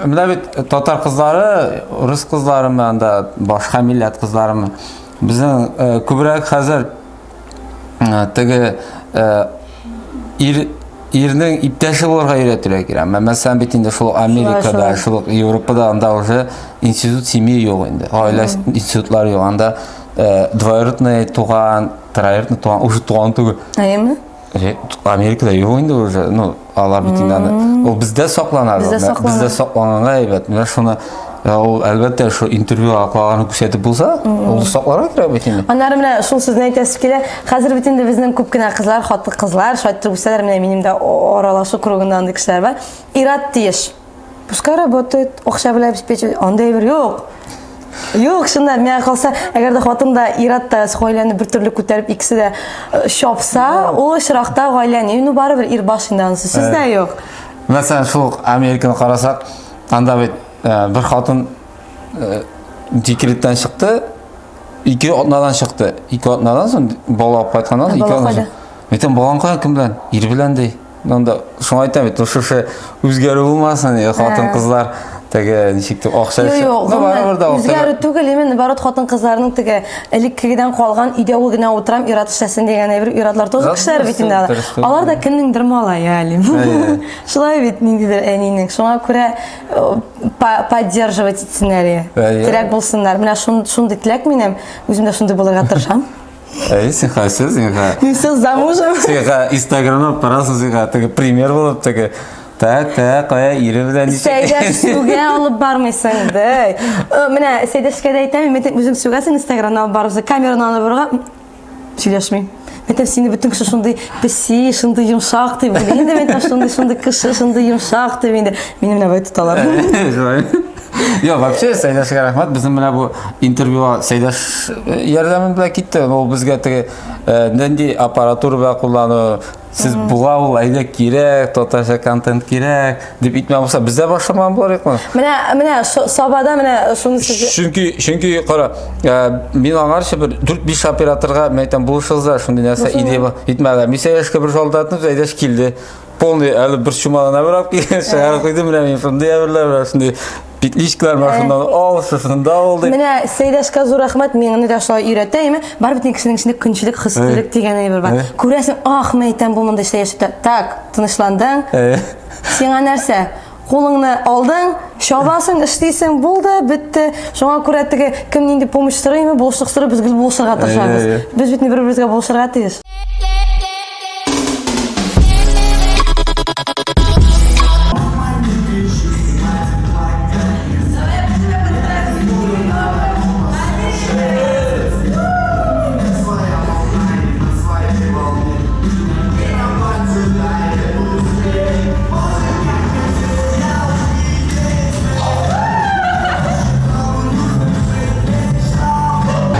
менә бит татар кызлары, рус кызларымы анда, башка милләт кызларымы. Безнең күбрәк хәзер теге ир ирнең иптәше булырга өйрәтергә кирәк. Мәсәлән, бит инде шул Америкада, шул Европада анда уже институт семьи юк инде. Гаилә институтлары юк. Анда э, двоюродный туган, троюродный туган, уже туган түгел. Әйеме? Америкада юк инде уже. Ну, алар бит инде аны. Ул бездә саклана. Бездә саклана. Бездә сакланганга әйбәт. Менә шуны э, ул әлбәттә шу интервью аркылы күрсәтеп булса, ул сакларга кирәк бит инде. Аннары менә шул сүзне әйтәсе килә. Хәзер бит инде безнең күп кенә кызлар, хатын-кызлар, шулай итеп үсәләр, менә минем дә аралашу кругында андый кешеләр бар. Ир-ат тиеш. Пускай работает, акча белән обеспечивает. Андый әйбер юк. Юк, чынлап, миңа калса, әгәр дә хатын да, ир-ат та гаиләне бер төрле күтәреп икесе дә э, чапса, ул очракта гаиләне, ну барыбер ир баш инде анысы, сүз дә юк. Мәсәлән, шул ук Американы карасак, анда бит э, бер хатын э, декреттан чыкты, ике атнадан чыкты. Ике атнадан соң бала алып кайтканнан соң, ике атнадан соң. Әйтәм, балаң кая, кем белән? Ир белән ди. Анда шуңа әйтәм бит, шушы үзгәрү булмасын, хатын-кызлар теге ничек дип акча Юк, юк, гомумән, үзгәрү түгел, именно наоборот хатын-кызларның теге элеккегедән калган өйдә ул генә утырам, ир-ат эшләсен дигән әйбер, ир-атлар тоже кешеләр бит инде алар. Алар да кемнеңдер малае әле. Шулай бит, ниндидер әнинең. Шуңа күрә поддерживать итсеннәр, терәк булсыннар. Менә шундый теләк минем, үзем дә шундый булырга тырышам. Әй, син хәсез, син ха. Мин сез замужем. Син ха Инстаграмда барасың, син ха теге пример булып теге Та, та, кая ире белән ничек? Сәйдәш сүгә алып бармыйсың, ди. Менә Сәйдәшкә дә әйтәм, мин үзем сүгәсең Инстаграмда алып барып, камераны алып барырга сөйләшмим. Әйтәм, сине бөтен кеше шундый песи, шундый йомшак дип уйлый. Инде мин шундый, шундый кеше, шундый йомшак дип инде. Мине менә болай тоталар. Юк, вообще Сәйдәшкә рәхмәт. Безнең менә бу интервьюга Сәйдәш э, ярдәме белән китте. Ул безгә теге э, нинди аппаратура белән куллану, сез була ул, әйдә кирәк, татарча контент кирәк дип итмә булса, без дә башламаган булар идек моны. Менә, менә Сабада менә шуны сез Чөнки, чөнки кара, э, мин аңарчы бер 4-5 операторга мен әйтәм, булышыгыз да, шундый нәрсә идея бар. Итмәде. Мин Сәйдәшкә бер шалтыраттым, Сәйдәш килде. Полный әле бер чумалына бер алып килгән, чыгарып куйды, менә мин шундый әйберләр, менә шундый петличкалар, менә шуннан ал, шушында ал дип. Менә Сәйдәшкә зур рәхмәт, миңа дә шулай өйрәтә, әйме? Бар бит кешенең эчендә көнчелек, хислелек дигән әйбер бар. Күрәсең, ах, мен әйтәм, бу монда эштә яшәтә. Так, тынычландың. Сиңа нәрсә? Кулыңны алдың, чабасың, эшлисең, булды, бетте. Шуңа күрә теге кем нинди помощь сорыймы, булышлык сорый, без гел булышырга тырышабыз. Без бит бер-беребезгә булышырга тиеш.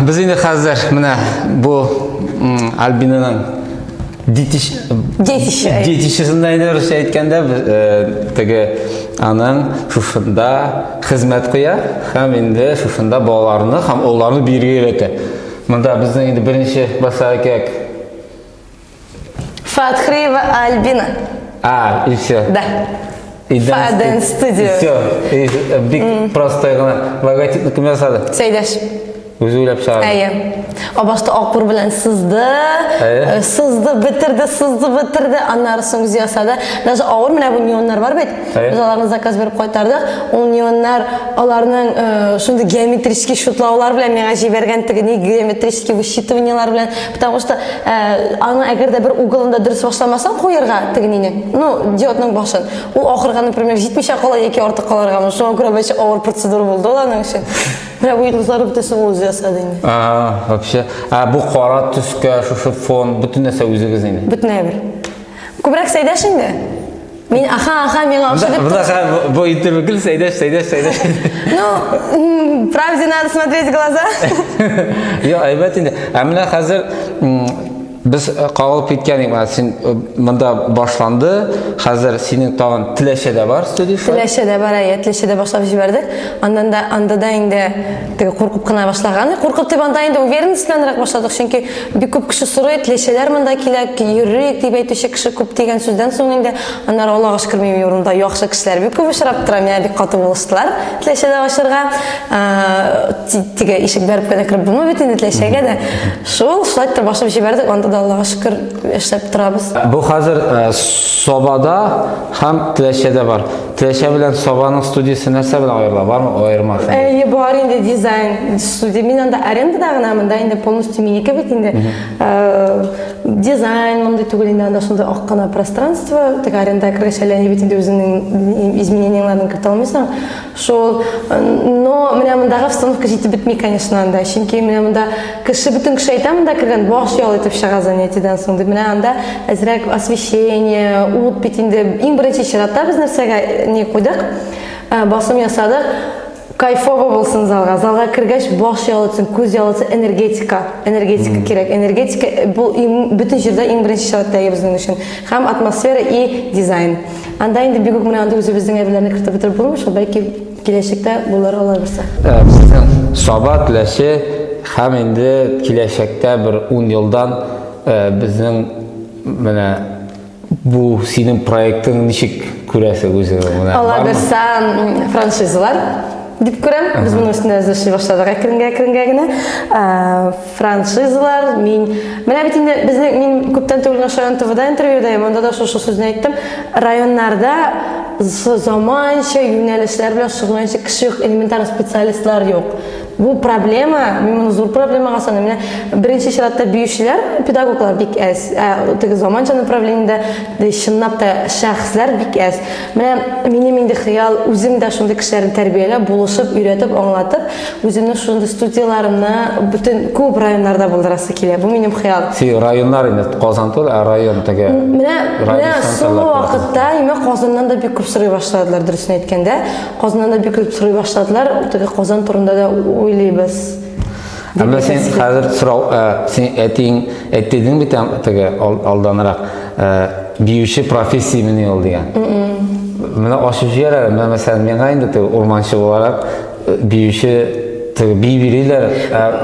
Без инде хәзер менә бу Альбинаның детищ детище детищесендә инде русча әйткәндә э, теге аның шушында хезмәт куя һәм инде шушында балаларны һәм олыларны биергә өйрәтә. Монда безнең инде беренче башларга кирәк. Фатхриева Альбина. А, и все. Да. И Dance Studio. Все. И э, бик простой гына логотипны кем ясады? Сәйдәш. Үзе уйлап чыгарды. Әйе. О башта акбур белән сызды, э, сызды, бетерде, сызды, бетерде, аннары соң үзе ясады. Даже авыр менә бу неоннар бар бит. Без аларны заказ биреп кайтардык. Ул неоннар аларның э, шундый геометрический шутлаулар белән миңа җибәргән теге ни геометрический высчитываниелар белән, потому что э, аны әгәр дә бер углында дөрес башламасаң куярга теге нине, ну, диодның башын, ул ахырга, например, җитмичә кала яки артык калырга мөмкин. Шуңа күрә вообще авыр процедура булды ул аның өчен. Менә бу йолдызлар бөтенесен ул үзе ясады инде. А, вообще. А бу кара төскә шушы фон, бөтен нәрсә үзегез инде. Бөтен әйбер. Күбрәк Сәйдәш инде. Мин аха, аха, миңа охшый дип. Бу бу интервью гел Сәйдәш, Сәйдәш, Сәйдәш. Ну, правде надо смотреть в глаза. Юк, әйбәт инде. Ә менә хәзер без э, кагылып киткән идек, син э, монда башланды, хәзер синең тагын Теләчәдә бар студия шулай? Теләчәдә бар, әйе, Теләчәдә башлап җибәрдек. Аннан да анда да инде теге куркып кына башлаган. Куркып дип анда инде уверенность беләнрәк башладык, чөнки бик күп кеше сорый, Теләчәләр монда килә, йөрик дип әйтүче кеше күп дигән сүздән соң инде аннары Аллага шөкер, минем урында яхшы кешеләр бик күп очрап тора, миңа бик каты булыштылар Теләчәдә ачырга. Теге ишек бәреп кенә кереп булмый бит инде Теләчәгә дә. Шул, шулай итеп башлап җибәрдек, анда да да Аллага шөкер эшләп торабыз. Бу хәзер Сабада һәм Теләчәдә бар. Теләчә белән Сабаның студиясе нәрсә белән аерыла? Бармы аерма? Әйе, бар инде дизайн студия. Мин анда арендада гына, монда инде полностью минеке бит инде. Дизайн мондый түгел инде, анда шундый ак кына пространство. Теге арендага кергәч әллә ни бит инде үзеңнең изменениеләрен кертә алмыйсың. Шул, но менә мондагы обстановка җитеп бетми, конечно, анда. Чөнки менә монда кеше, бөтен кеше әйтә монда кергән, баш ял итеп чыга занятиедән соң дип. Менә анда әзрәк освещение, ут бит инде. Иң беренче чиратта без нәрсәгә ни куйдык? Басым ясадык. Кайфово булсын залга. Залга кергәч, баш ял итсен, күз ял итсен, энергетика. Энергетика кирәк. Энергетика бу бөтен җирдә иң беренче чиратта безнең өчен. Һәм атмосфера и дизайн. Анда инде бик үк менә анда үзебезнең әйберләрне кертеп бетереп булмый шул, бәлки киләчәктә булыр алай булса. Безнең Саба, Теләче һәм инде киләчәктә бер 10 елдан безнең менә бу синең проектың ничек күрәсең үзең менә? Алла бирсә, франшизалар дип күрәм. Без моның өстендә әзер эшли башладык әкренгә-әкренгә генә. Франшизалар, мин менә бит инде безнең мин күптән түгел генә Шаян ТВда интервьюда, монда да шушы сүзне әйттем. Районнарда заманча юнәлешләр белән шөгыльләнүче кеше юк, элементар специалистлар юк. Бу проблема, мин моны зур проблемага саныйм. Менә беренче чиратта биючеләр, педагоглар бик әз. Ә теге заманча направлениедә чынлап та шәхесләр бик әз. Менә минем инде хыял үзем дә шундый кешеләрне тәрбияләп, булышып, өйрәтеп, аңлатып, Үземнең шундый студияләремне бөтен күп районнарда булдырасы килә. Бу минем хыял. Си районнар инде Казан түгел, ә район теге. Менә менә соңгы вакытта имә Казаннан да бик күп сорый башладылар, дөресен әйткәндә. Казаннан да бик күп сорый башладылар. Теге Казан турында да уйлыйбыз. Әмма син хәзер сорау, син әтиң әйтте бит теге алданрак, биюче профессия мени ул дигән. Менә ачып җибәр әле, менә мәсәлән, миңа инде теге урманчы буларак биюче теге бии бириләр.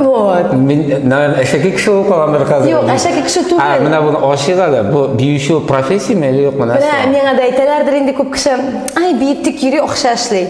Вот. Мин, наверное, әшәке кеше булып калам бер хәзер. Юк, әшәке кеше түгел. А, менә моны ачыйк әле. Бу биюче ул профессияме или юкмы? Менә миңа да әйтәләрдер инде күп кеше. Ай, биеп тик йөри, акча эшли.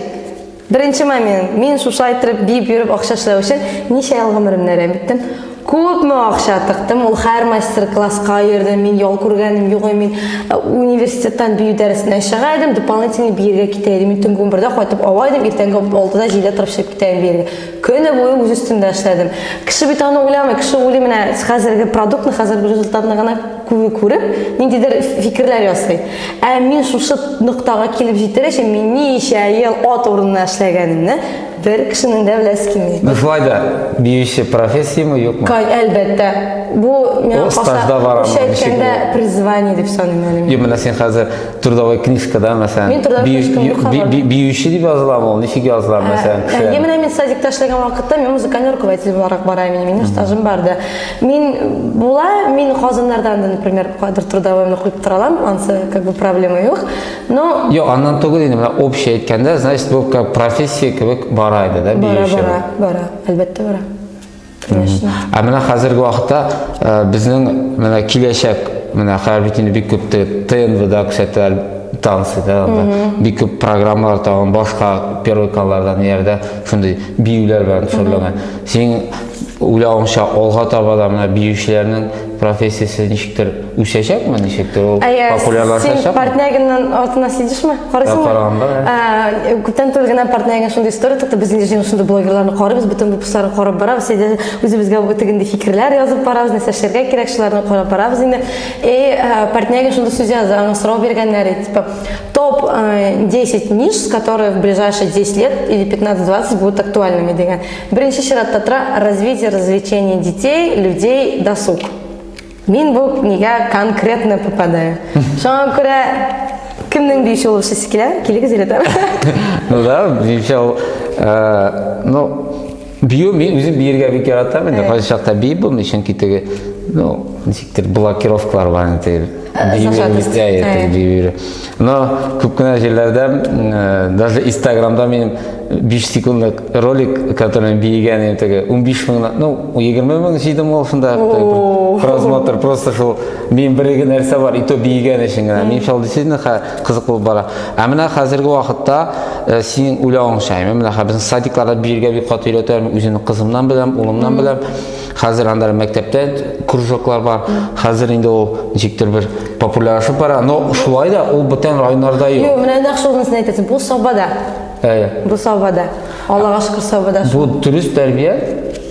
Беренче момент, мин шушылай иттереп биеп йөреп акча эшләү өчен ничә ел гомеремне әрәм иттем. Күпме акча тыктым, ул һәр мастер-класска йөрдем, мин ял күргәнем юк, мин э, университеттан бию дәресенә чыга идем, дополнительный биергә китә идем. Мин төнге 11-дә кайтып ава идем, иртәнге 6-да, 7-дә торып чыгып китә идем биергә. Көне буе үз өстемдә эшләдем. Кеше бит аны уйламый, кеше уйлый менә хәзерге продуктны, хәзерге результатны гына күреп, ниндидер фикерләр ясый. Ә мин шушы ноктага килеп җитәр өчен мин ничә ел ат урынына эшләгәнемне Бер кешенең дә беләсе килми. Ну шулай да биюче профессияме юкмы? Кай, әлбәттә. Бу миңа Ул стажда барамы, калса, ничек әйткәндә ул? призвание дип саныйм әле мин. Юк, менә син хәзер трудовой книжкада, мәсәлән, Мин трудовой книжкам юк хәзер. биюче дип языламы ул? Ничек языла, мәсәлән, Ә, Әйе, менә мин садикта эшләгән вакытта мин музыкальный руководитель буларак бара идем, минем стажым барды. Мин була, мин Казаннардан да, например, кайдыр трудовойны куеп тора алам, ансы как бы проблема юк. Но Юк, аннан түгел инде, менә общий әйткәндә, значит, бу как профессия кебек бара иде, да, бара, биюче. бара, бара, әлбәттә бара. Конечно. Ә менә хәзерге вакытта э, безнең менә киләчәк, менә хәзер бит инде бик күп ТНВда күрсәтәләр танцы, да, анда бик күп программалар тагын башка первый каналларда ниләрдә шундый биюләр белән төшерелгән. Син уйлавыңча, алга таба да менә биючеләрнең профессиясе ничектер үсәчәкме, ничектер ул Әйе, син популярлашачакмы? Портнягиннан артына следишме? Карыйсыңмы? Караган бар, Ә, Күптән түгел генә Портнягин шундый история тыкты. Без инде шундый блогерларны карыйбыз, бөтен выпускларын карап барабыз, әйдә үзебезгә тегенди фикерләр язып барабыз, нәрсә эшләргә кирәк, шуларны карап барабыз инде. И Портнягин шундый сүз язды, аңа сорау биргәннәр, типа, топ 10 ниш, которые в ближайшие 10 лет или 15-20 будут актуальными дигән. Беренче чиратта тора развитие, развлечение детей, людей, досуг. Мин бу нигә конкретно попадаю. Шуңа күрә кемнең биюче булып эшлисе килә, килегез өйрәтәм. Ну да, биюче ул, э, ну, бию мин үзем биергә бик яратам инде. Кайсы чакта биеп булмый, чөнки теге, ну, ничектер блокировкалар бар инде теге. Зажатость. Бию. Но күп кенә җирләрдә, даже Инстаграмда минем 5 секундлык ролик, который мин биегән идем теге 15 мең, ну, 20 мең җыйдым ул шунда просмотр, просто шул мин бер генә нәрсә бар, и то биегән өчен генә. Мин шул действительно кызык булып бара. Ә менә хәзерге вакытта э, синең уйлавыңча, менә безнең садикларда биергә бик каты өйрәтәләр, мин үземнең кызымнан беләм, улымнан беләм. Хәзер анда мәктәптә кружоклар бар. Хәзер инде ул ничектер бер популярлашып бара, но шулай да ул бүтән районнарда юк. Юк, менә нәкъ шунысын әйтәсең. Бу Сабада. Әйе. Бу Сабада. Аллага шөкер, Сабада. Бу дөрес тәрбия?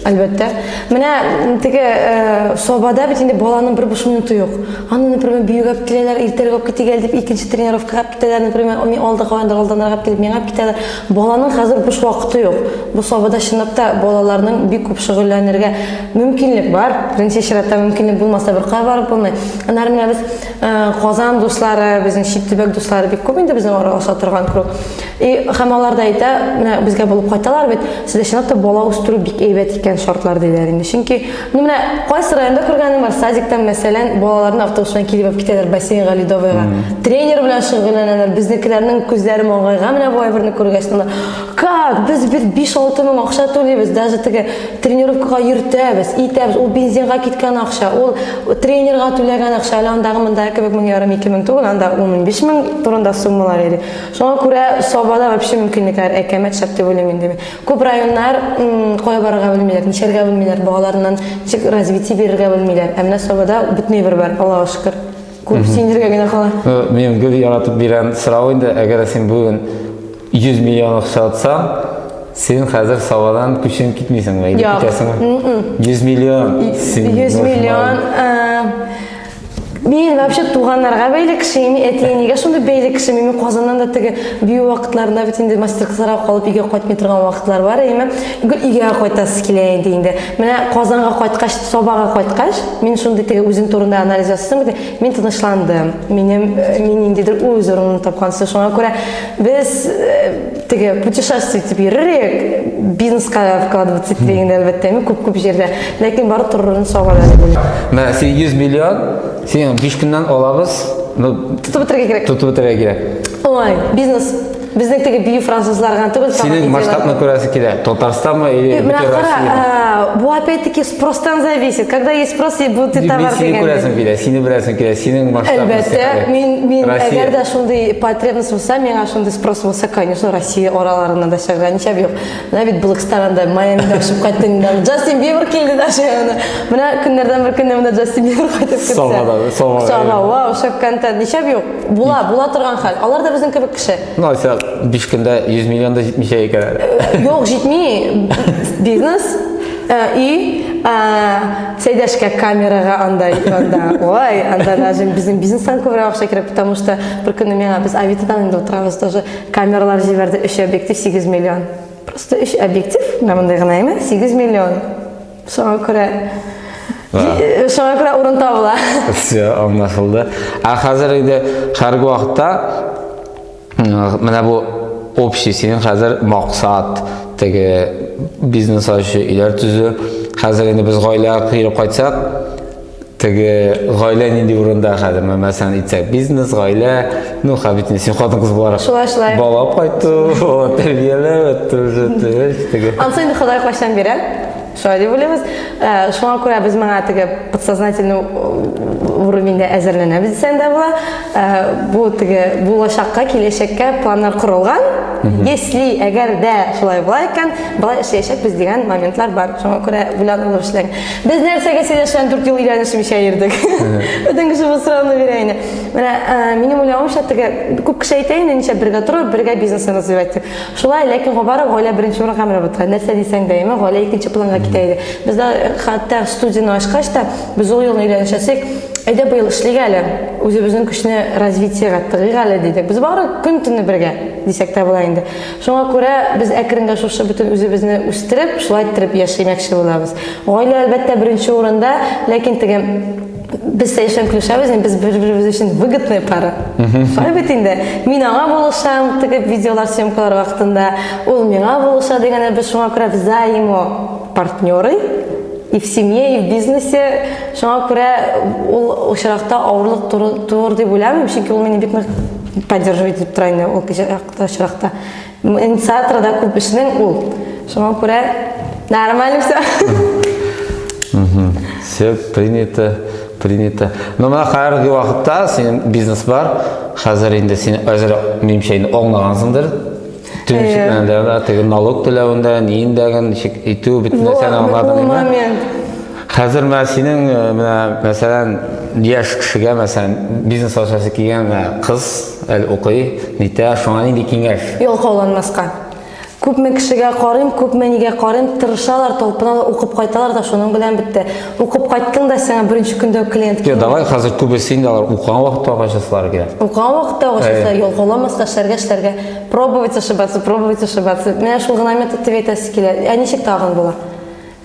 Әлбәттә. Менә теге э, Сабада бит инде баланың бер буш минуты юк. Аны, например, биюгә алып киләләр, иртәргә алып китик әле дип икенче тренировкага алып китәләр, например, мин алды каяндыр алданрак алып килеп миңа алып китәләр. Баланың хәзер буш вакыты юк. Бу Сабада чынлап та балаларның бик күп шөгыльләнергә мөмкинлек бар. Беренче чиратта мөмкинлек булмаса беркая барып булмый. Аннары менә без э, Казан дуслары, безнең чит төбәк дуслары бик күп инде безнең аралаша торган круг. И һәм алар да әйтә, менә безгә булып кайталар бит, сездә чынлап та бала үстерү бик әйбәт икән шартлар диләр инде. Чөнки, ну менә кайсы районда күргәнем бар, садиктан мәсәлән, балаларны автобус белән килеп алып китәләр бассейнга, Ледовыйга. Тренер белән шөгыльләнәләр. Безнекеләрнең күзләре маңгайга менә бу әйберне күргәч, как? Без бит 5-6 мең акча түлибез, даже теге тренировкага йөртәбез, итәбез. Ул бензинга киткән акча, ул тренерга түләгән акча, әле андагы мондагы кебек 1500, 2000 түгел, анда 10-15 мең турында суммалар йөри. Шуңа күрә Сабада вообще мөмкинлекләр әкәмәт шәп дип уйлыйм инде мин. Күп районнар кая барырга белмиләр, ничәргә белмиләр, балаларыннан ничек развитие бирергә белмиләр. Ә менә Сабада бөтенләй бер бар, Аллага шөкер. Күп сөенергә генә кала. Мин гел яратып бирәм сорау инде, әгәр син бүген 100 миллион акча отсаң, син хәзер Сабадан күченеп китмисеңме? Или китәсеңме? 100 миллион. 100 миллион. Мин вообще туганнарга бәйле кеше, мин әти-әнигә шундый бәйле кеше. Мин Казаннан да теге бию вакытларында бит инде мастер-классларга калып өйгә кайтмый торган вакытлар бар, әйеме? Гел өйгә кайтасы килә инде инде. Менә Казанга кайткач, Сабага кайткач, мин шундый теге үзем турында анализ ясасам, мин тынычландым. Минем э, мин ниндидер үз урынымны тапкан. Шуңа күрә без э, теге путешествие итеп йөрер идек, бизнеска вкладываться итеп инде әлбәттә, мин күп-күп җирдә. Ләкин бары торыр урын Сабада дип уйлыйм. Менә син 100 миллион, син 5 көннән алабыз. Ну, тотып бетерергә кирәк. Тотып бетерергә кирәк. Ой, бизнес. Безнең теге бию французлар гына түгел. Синең масштабны күрәсе килә. Татарстанмы или бөтен Россия? Бу опять-таки спростан зависит. Когда есть спрос, и будет и товар дигән. Сине күрәсем килә, сине беләсем килә, синең масштабны. Әлбәттә, мин мин әгәр дә шундый потребность булса, миңа шундый спрос булса, конечно, Россия араларына да чыгарга ничә юк. Менә бит Блэкстар анда Майамида очып кайтты недавно. Джастин Бибер килде даже. Менә көннәрдән бер көнне менә Джастин Бибер кайтып керсә. Сага, сага. Сага, вау, шәп контент. Ничә юк. Була, була торган хәл. Алар да безнең кебек кеше. Ну, алайса 5 көндә 100 миллион да җитмичә икән әле. Э, юк, җитми. Бизнес э, и э, Сәйдәшкә камерага анда, анда, ой, анда даже безнең бизнестан күбрәк акча кирәк, потому что бер көнне миңа без Авитодан инде утырабыз тоже камералар җибәрде, 3 объектив 8 миллион. Просто 3 объектив, менә мондый гына әйме, 8 миллион. Шуңа күрә шуңа күрә урын табыла. Все, аңлашылды. Ә хәзер инде хәрге вакытта менә бу общий синең хәзер максат теге бизнес ачу, өйләр төзү. Хәзер инде без гаилә кыйрып кайтсак, теге гаилә нинди урында хәзер? Менә мәсәлән, әйтсәк, бизнес, гаилә, ну, һәм бит син хатын-кыз буларак. Шулай, шулай. Бала алып кайту, бала тәрбияләү, это уже теге. Ансы инде Ходай кайчан бирә. Шулай дип уйлыйбыз. Э, шуңа күрә без моңа теге подсознательный уровеньдә әзерләнәбез дисәң дә була. Э, бу теге булачакка, киләчәккә планнар корылган. Если әгәр дә шулай була икән, болай эшләячәкбез дигән моментлар бар. Шуңа күрә уйланып эшләң. Без нәрсәгә сөйләшкән 4 ел өйләнешмичә йөрдек. Бөтен кеше бу сорауны бирә инде. Менә э, минем уйлавымча теге күп кеше әйтә инде, ничә бергә торып, бергә бизнесны развивать дип. Шулай, ләкин барыбер гаилә беренче урынга менеп утыра. Нәрсә дисәң дә, әйме, гаилә икенче планга китә иде. Без дә хәтта студияне ачкач та, без ул елны өйләнешәсек, әйдә быел эшлик әле, үзебезнең көчне развитиегә тыгыйк әле дидек. Без бары көн-төне бергә дисәк тә була инде. Шуңа күрә без әкренгә шушы бөтен үзебезне үстереп, шулай иттереп яшәмәкче булабыз. Гаилә әлбәттә беренче урында, ләкин теге без сәяшән көлешәбез, инде без бер-беребез өчен выгодная пара. Шулай бит инде. Мин аңа булышам, теге видеолар, съемкалар вакытында, ул миңа булыша дигәндә без шуңа күрә взаимо партнеры и в семье, и в бизнесе. Шуңа күрә ул очракта авырлык туыр дип уйламыйм, чөнки ул мине бик нык поддерживать итеп тора инде ул очракта. Инициатор да күп эшнең ул. Шуңа күрә нормально все. Все принято, принято. Но менә хәзерге вакытта синең бизнес бар. Хәзер инде син әзер минемчә инде аңлагансыңдыр. Төмсекләндә, теге налог түләвендә, ниендәген, ничек итү, бөтен нәрсәне аңладың инде. Хәзер менә синең э, менә мәсәлән яшь кешегә мәсәлән бизнес ачасы килгән менә кыз әле укый, нитә, шуңа нинди киңәш? Ялкауланмаска. Күпме кешегә карыйм, күпме нигә карыйм, тырышалар, талпыналар, укып кайталар да шуның белән бетте. Укып кайттың да сиңа беренче көндә үк клиент Юк, давай хәзер күбесе инде алар укыган вакытта ук ачасылар килә. Укыган вакытта ук ачасылар, ялкауламаска, эшләргә, эшләргә. Пробовать ошибаться, пробовать ошибаться. Менә шул гына метод дип әйтәсе килә. Ә ничек тагын була?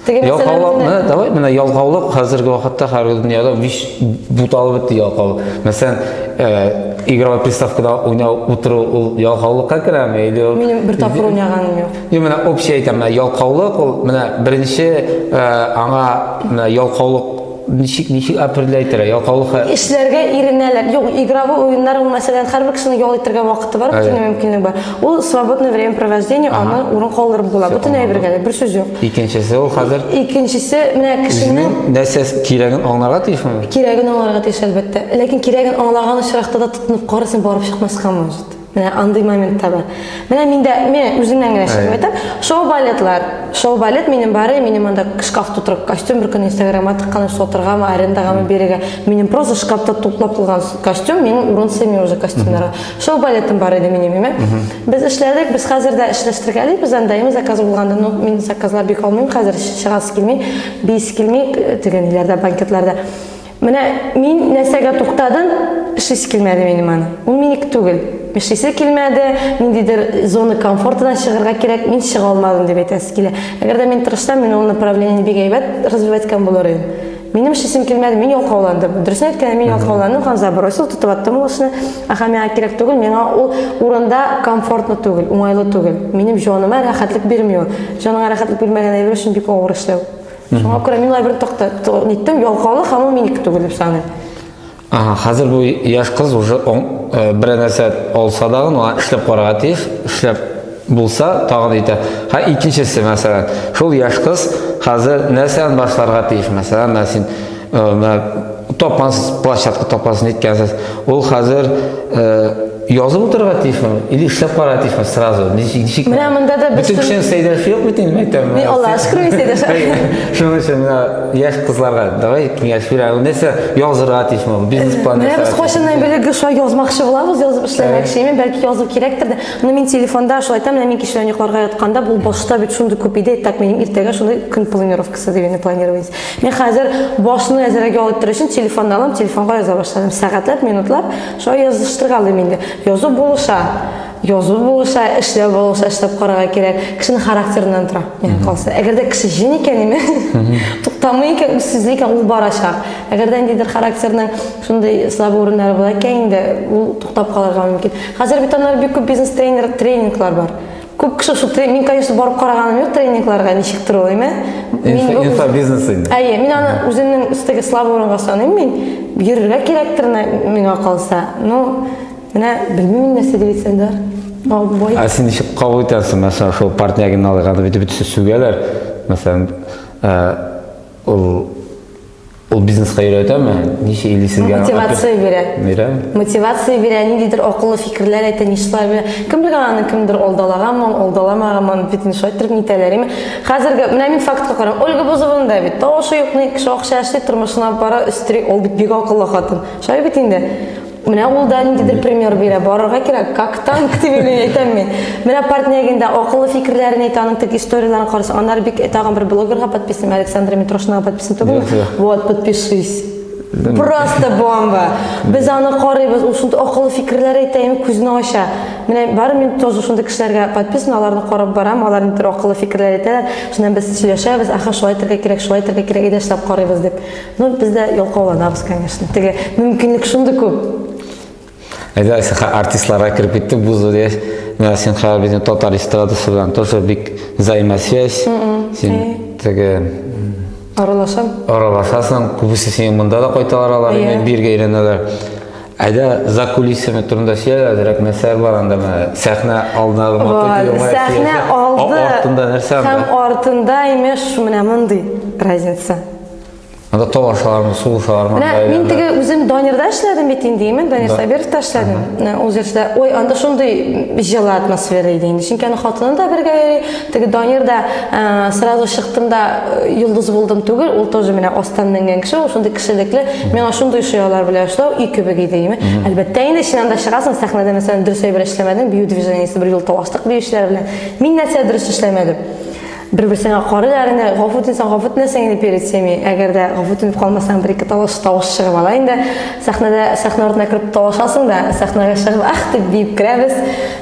Теге ялкаулык, менә давай менә ялкаулык хәзерге вакытта хәзерге дөньяда биш буталып бетте ялкаулык. Мәсәлән, э, игровой приставкада уйнау утыру ул ялкаулыкка керәме или ул Минем бер тапкыр уйнаганым юк. Юк, менә общий әйтәм, менә ялкаулык ул менә беренче э, аңа менә ялкаулык ничек ничек определять итәргә ялкаулык эшләргә иренәләр юк игровой уеннар ул мәсәлән һәрбер кешенең ял итәргә вакыты бар бөтен мөмкинлек бар ул свободное времяпровождение аны урын калдырып була бөтен әйбергә дә бер сүз юк икенчесе ул хәзер икенчесе менә кешенең нәрсә кирәген аңларга тиешме кирәген аңларга тиеш әлбәттә ләкин кирәген аңлаган очракта да тотынып карыйсың барып чыкмаска может Менә андый момент та бар. Менә миндә, мен үземнән генә чыгып әйтәм, шоу-балетлар. Шоу-балет минем бары, минем анда шкаф тутырып костюм бер көн Инстаграмга тыккан, сатыргамы, арендагамы бирергә. Минем просто шкафта туплап куйган костюм, минем урын сыймый уже костюмнарга. Шоу-балетым бар иде минем, име. Без эшләдек, без хәзер дә эшләштергәлибез, анда име заказ булганда, но мин заказлар бик алмыйм хәзер, чыгасы килми, биисе килми, теге ниләрдә, банкетларда. Менә мин нәрсәгә туктадым, эшлисе килмәде минем аны. Ул минеке түгел. Эшлисе килмәде, ниндидер зона комфортадан чыгарга кирәк, мин чыга алмадым дип әйтәсе килә. Әгәр дә мин тырышсам, мин ул направлениене бик әйбәт развивать иткән булыр идем. Минем эшлисем килмәде, мин ялкауландым. Дөресен әйткәндә, мин ялкауландым һәм забросил, тотып аттым ул эшне. Аха, миңа кирәк түгел, миңа ул урында комфортно түгел, уңайлы түгел. Минем җаныма рәхәтлек бирми ул. Җаныңа рәхәтлек бирмәгән әйбер өчен бик авыр эшләү. Шуңа күрә мин бер токта ниттем, ялкаулык һәм ул минеке түгел дип саныйм. Ага, хәзер бу яшь кыз уже э, бер нәрсә алса дагы, аңа эшләп карарга тиеш, эшләп булса, тагын әйтә. Һә, икенчесе, мәсәлән, шул яшь кыз хәзер нәрсәдән башларга тиеш, мәсәлән, менә син э, менә тапкансыз, площадка тапкансыз, ниткәнсез. Ул хәзер э, язып утырырга тиешме или эшләп карарга тиешме сразу? Ничек ничек? Менә монда да бөтен кешенең сәйдәше юк бит инде, мәктәп. Мин Аллага шөкер, мин сәйдәш. Шуның өчен менә яшь кызларга давай киңәш бир, нәрсә язырга тиешме, бизнес-план Менә без кайчаннан бирле гел шулай язмакчы булабыз, язып эшләмәкче. Мин бәлки язу кирәктер дә. Но мин телефонда шулай әйтәм, менә мин кичәдән йокларга ятканда, бу башта бит шундый күп иде, так минем иртәгә шундый көн планировкасы дип инде планировать. Мин хәзер башны әзрәк ял иттерер өчен телефонны алам, телефонга яза башладым. Сәгатьләп, минутлап шулай языштыргалыйм инде. Язу булыша. Язу булыша, эшләү булыша, эшләп карарга кирәк. Кешенең характерыннан тора, миңа калса. Әгәр дә кеше җен икән, име, туктамый икән, үзсүзле икән, ул барачак. Әгәр дә ниндидер характерның шундый слабый урыннары була икән инде, ул туктап калырга мөмкин. Хәзер бит аннары бик күп бизнес-тренер, тренинглар бар. Күп кеше шул тренинг, мин, конечно, барып караганым юк тренингларга, ничек тор ул, әйме? Инфобизнес инде. Әйе, мин аны үземнең өстәге слабый урынга саныйм мин. Йөрергә кирәктер миңа калса. Ну, менә белмим мин нәрсә дип әйтсәм дә. Бой. Ә син ничек кабул итәсең, мәсәлән, шул партнягын алганда бит бөтенесе сүгәләр. Мәсәлән, э, ул Ул бизнеска өйрәтәме? Ничә или сезгә? Мотивация бирә. Бирә. Мотивация бирә, ниндидер акыллы фикерләр әйтә, нишләр бирә. Кем белгән аны кемдер алдалаганмы, алдаламаганмы, бит инде шулай иттереп нитәләр, име? Хәзерге, менә мин фактка карыйм. Ольга Бузованың да бит тавышы юк, ни кеше акча эшли, тормышына бара, өстери, ул бит бик акыллы хатын. Шулай бит инде. Менә ул да ниндидер пример бирә, барырга кирәк, как танк дип мин әйтәм мин. Менә партнягин да акыллы фикерләрен әйтә, аның теге историяләрен карасаң, аннары бик тагын бер блогерга подписан, Александра Митрошинага подписан түгелме? Вот, подпишись. Просто бомба. Без аны карыйбыз, ул шундый акыллы фикерләр әйтә, инде күзне ача. Менә бары мин тоже шундый кешеләргә подписан, аларны карап барам, алар ниндидер акыллы фикерләр әйтәләр. Шуннан без сөйләшәбез, аха, шулай итәргә кирәк, шулай итәргә кирәк, әйдә эшләп карыйбыз дип. Ну, без дә ялкауланабыз, конечно. Теге мөмкинлек шундый күп. Әйдә, син артистларга кереп киттек, бу зур Менә син хәзер безнең татар эстрадасы белән тоже бик взаимосвязь. Син теге аралашам. Аралашасың, күбесе синең монда да кайталар алар, инде биргә өйрәнәләр. Әйдә, за кулисами турында сөйлә, әзрәк нәрсәләр бар анда менә сәхнә алдына матур Сәхнә алды. Артында нәрсә анда? Һәм артында имеш менә мондый разница. Анда талашалармы, сугышалармы? Менә мин теге үзем Данирда эшләдем бит инде, мин Данир Сабировта эшләдем. Ул җырчыда, ой, анда шундый җылы атмосфера иде инде. Чөнки аның хатыны да бергә йөри. Теге Данир да сразу чыктым да йолдыз булдым түгел, ул тоже менә астан менгән кеше, ул шундый кешелекле. Миңа шундый ошый алар белән эшләү, өй кебек иде, име. Әлбәттә инде, син анда чыгасың, сәхнәдә мәсәлән дөрес әйбер эшләмәдең, бию движениесе бер юл талаштык биючеләр белән. Мин нәрсә дөрес эшләмәдем? Бер-берсеңә карыйлар инде, гафу үтенсәң, гафу үтенәсең инде перед всеми. Әгәр дә гафу үтенеп калмасаң, бер-ике тавыш, тавыш чыгып ала инде. Сәхнәдә, сәхнә артына кереп талашасың да, сәхнәгә чыгып, ах дип биеп керәбез.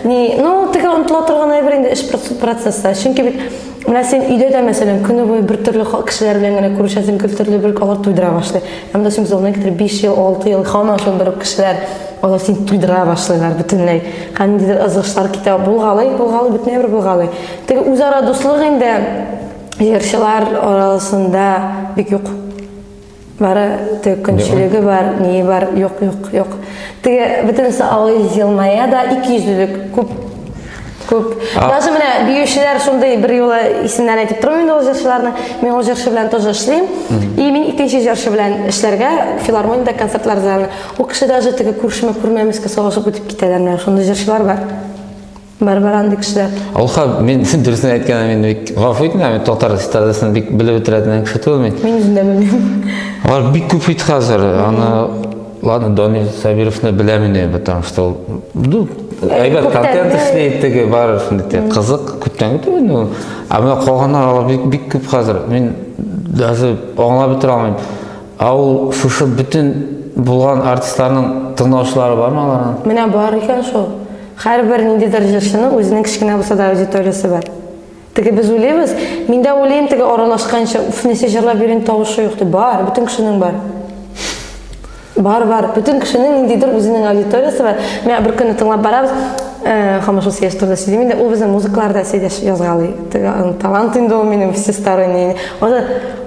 Ни, ну, теге онытыла торган әйбер инде эш процессы. Чөнки бит менә син өйдә дә, мәсәлән, көне буе бер төрле кешеләр белән генә күрешәсең, гел төрле бер алар туйдыра башлый. Ә монда син күз алдына китереп 5 ел, 6 ел һаман шул бер үк кешеләр, алар сине туйдыра башлыйлар бөтенләй. Һәм ниндидер ызгышлар китә. Булгалый, булгалый, бөтенләй бер булгалый. Теге үзара дуслык инде җырчылар арасында бик юк. Бары теге көнчелеге бар, ние бар, юк, юк, юк. Теге бөтенесе авыз елмая да, икейөзлелек күп. Күп. Даже менә биючеләр шундый бер юлы исемнәрен әйтеп тормыйм инде ул җырчыларны. Мин ул җырчы белән тоже эшлим. И мин икенче җырчы белән эшләргә филармониядә концертлар залында. Ул кеше даже теге күршеме күрмәмескә салышып үтеп китәләр менә шундый җырчылар бар. Бар бар андый кешеләр. Алха, мин дөресен әйткәндә мин бик гафу ит, мин татар эстрадасын бик белеп бетерә дигән кеше түгел мин. Мин үзем дә белмим. Алар бик күп бит хәзер. Аны ладно, Данил Сабировны беләм инде, потому что ул ну, әйбәт контент эшли, теге бар шундый кызык, күптән көтеп инде ул. Ә менә калганнар алар бик бик күп хәзер. Мин даже аңлап бетерә алмыйм. Ә ул шушы бөтен булган артистларның тыңлаучылары бармы аларның? Менә бар икән шул. Һәрбер ниндидер җырчының үзенең кечкенә булса да аудиториясе бар. Теге без уйлыйбыз, мин дә уйлыйм теге аралашканча, уф, нәрсә җырлап йөрим, тавышы юк дип. Бар, бөтен кешенең бар. Бар, бар. Бөтен кешенең ниндидер үзенең аудиториясе бар. Менә бер көнне тыңлап барабыз, һаман шул Сәйдәш турында сөйлим инде. Ул безнең музыкаларда Сәйдәш язгалый. Теге аның талант инде ул минем всесторонний. Аны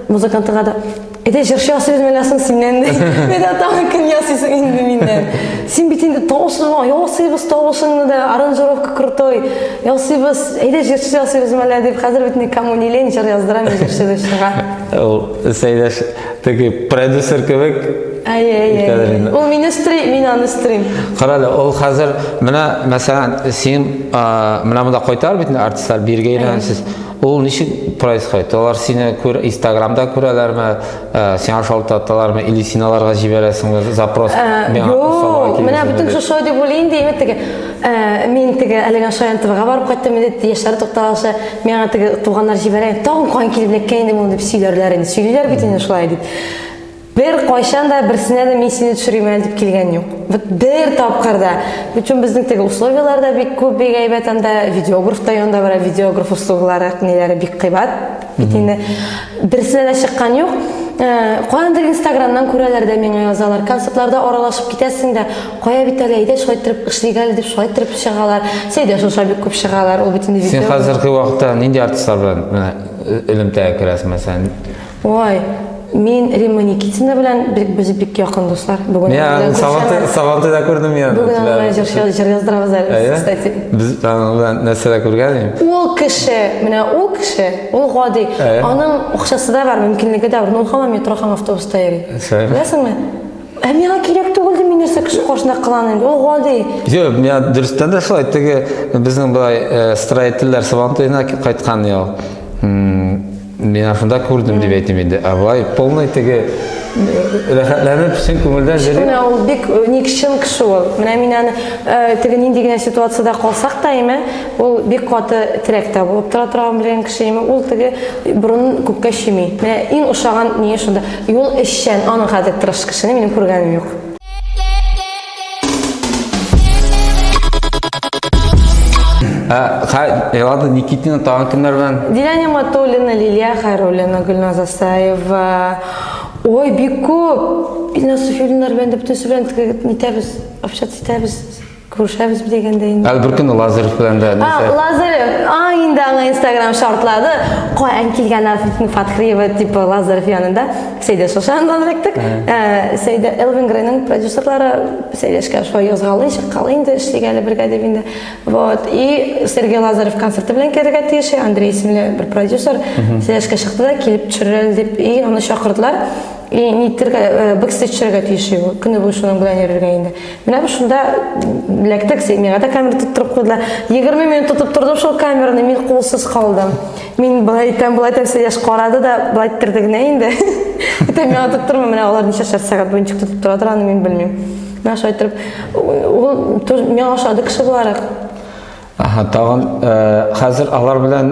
музыкантыга да Әйдә җырчы ясыйбыз менә соң синнән дә. Менә тагын кем ясыйсың инде миннән. Син бит инде тавышыңа ясыйбыз тавышыңны да, аранжировка крутой. Ясыйбыз, әйдә җырчы ясыйбыз менә дип, хәзер бит никому не лень җыр яздыра, мин җырчы дип чыга. Ул Сәйдәш теге продюсер кебек. Әй, әй, әй. Ул мине өстери, мин аны өстерим. Кара әле, ул хәзер менә мәсәлән, син менә монда кайтар бит инде артистлар биргә өйрәнәсез. Ул ничек происходит? Алар сине күр Инстаграмда күрәләрме, сиңа шалтыраталармы, или син аларга җибәрәсеңме запрос? Юк, менә бөтен кеше шулай дип уйлый инде, әйбәт теге. Мин теге әлеге Шаян ТВга барып кайттым инде, яшьләр тукталышы, миңа теге туганнар җибәрә, тагын каян килеп эләккән инде моны дип сөйләрләр инде. Сөйлиләр бит инде шулай дип. Бер кайчан да берсенә дә мин сине төшерим әле дип килгән юк. Вот бер тапкыр да. Причем безнең теге условияләр дә бик күп, бик әйбәт анда, видеограф та янда бара, видеограф услугалары, ниләре бик кыйбат. Бит инде берсенә дә чыккан юк. Каяндыр Инстаграмнан күрәләр дә миңа язалар. Концертларда аралашып китәсең дә, кая бит әле, әйдә шулай иттереп эшлик әле дип шулай иттереп чыгалар. Сәйдә шуша бик күп чыгалар. Ул бит инде Син хәзерге вакытта нинди артистлар белән менә элемтәгә керәсең, мәсәлән? Ой, мин Римма Никитина белән бик, без бик якын дуслар. Бүген Мин аның белән Сабантуй, күрешәбез. Сабантуйда күрдем мин аны. Бүген аның белән җыр, җыр яздырабыз әле без, Әйе. кстати. Без аның белән нәрсәдә күргән идем. Ул кеше, менә ул кеше, ул гади. Әйе. Аның акчасы да бар, мөмкинлеге дә бар. Но ул һаман метро һәм автобуста йөри. Шулаймы? Беләсеңме? Ә миңа кирәк түгел дим, мин нәрсә кеше каршында кыланыйм. Ул гади. Юк, миңа дөрестән дә шулай, теге безнең болай строительләр Сабантуена кайткан ел. Мин шунда күрдем дип әйтим инде. Ә болай полный теге рәхәтләнеп чын күңелдән йөри. Менә ул бик ник чын кеше ул. Менә мин аны теге нинди генә ситуациядә калсак та име, ул бик каты терәктә булып тора торган белгән кеше име, ул теге борынын күккә чөйми. Менә иң ошаган ние шунда. И ул эшчән, аның хәзер тырыш кешене минем күргәнем юк. Ә, Элада Никитина тагын кемнәр белән? Дилә Матуллина, Лилия Хайруллина, Гөлназ Асаева. Ой, бик күп. Илназ Суфиуллиннар белән дә бөтенесе белән нитәбез, общаться итәбез, күрешәбез дигәндә инде. Әле бер көнне Лазарев белән дә нәрсә? Лазарев, а, инде аңа Инстаграм шартлады. Каян килгән Арфитин Фатхриева типа Лазарев янында. Сәйдә Шошандан эләктек. Сәйдә Элвин Грейның продюсерлары Сәйдәшкә шулай язгалый, чыккалый инде, эшлик әле бергә дип инде. Вот. И Сергей Лазарев концерты белән керергә тиеш, Андрей исемле бер продюсер Сәйдәшкә чыкты да, килеп төшерер әле дип, и аны чакырдылар. И нитергә, э, бэкстейдж төшерергә тиеш ул. Көне буе шуның белән йөрергә инде. Менә без шунда эләктек, миңа да камера тоттырып куйдылар. 20 минут тотып тордым шул камераны, мин кулсыз калдым. Мин былай итәм, былай итәм, Сәяш карады да, былай иттерде генә инде. Әйтәм, миңа тоттырма, менә алар ничә сәгать буенча тотып торадыр, аны мин белмим. Менә шулай иттереп, ул тоже миңа ошады кеше буларак. Аһа, тагын э, хәзер алар белән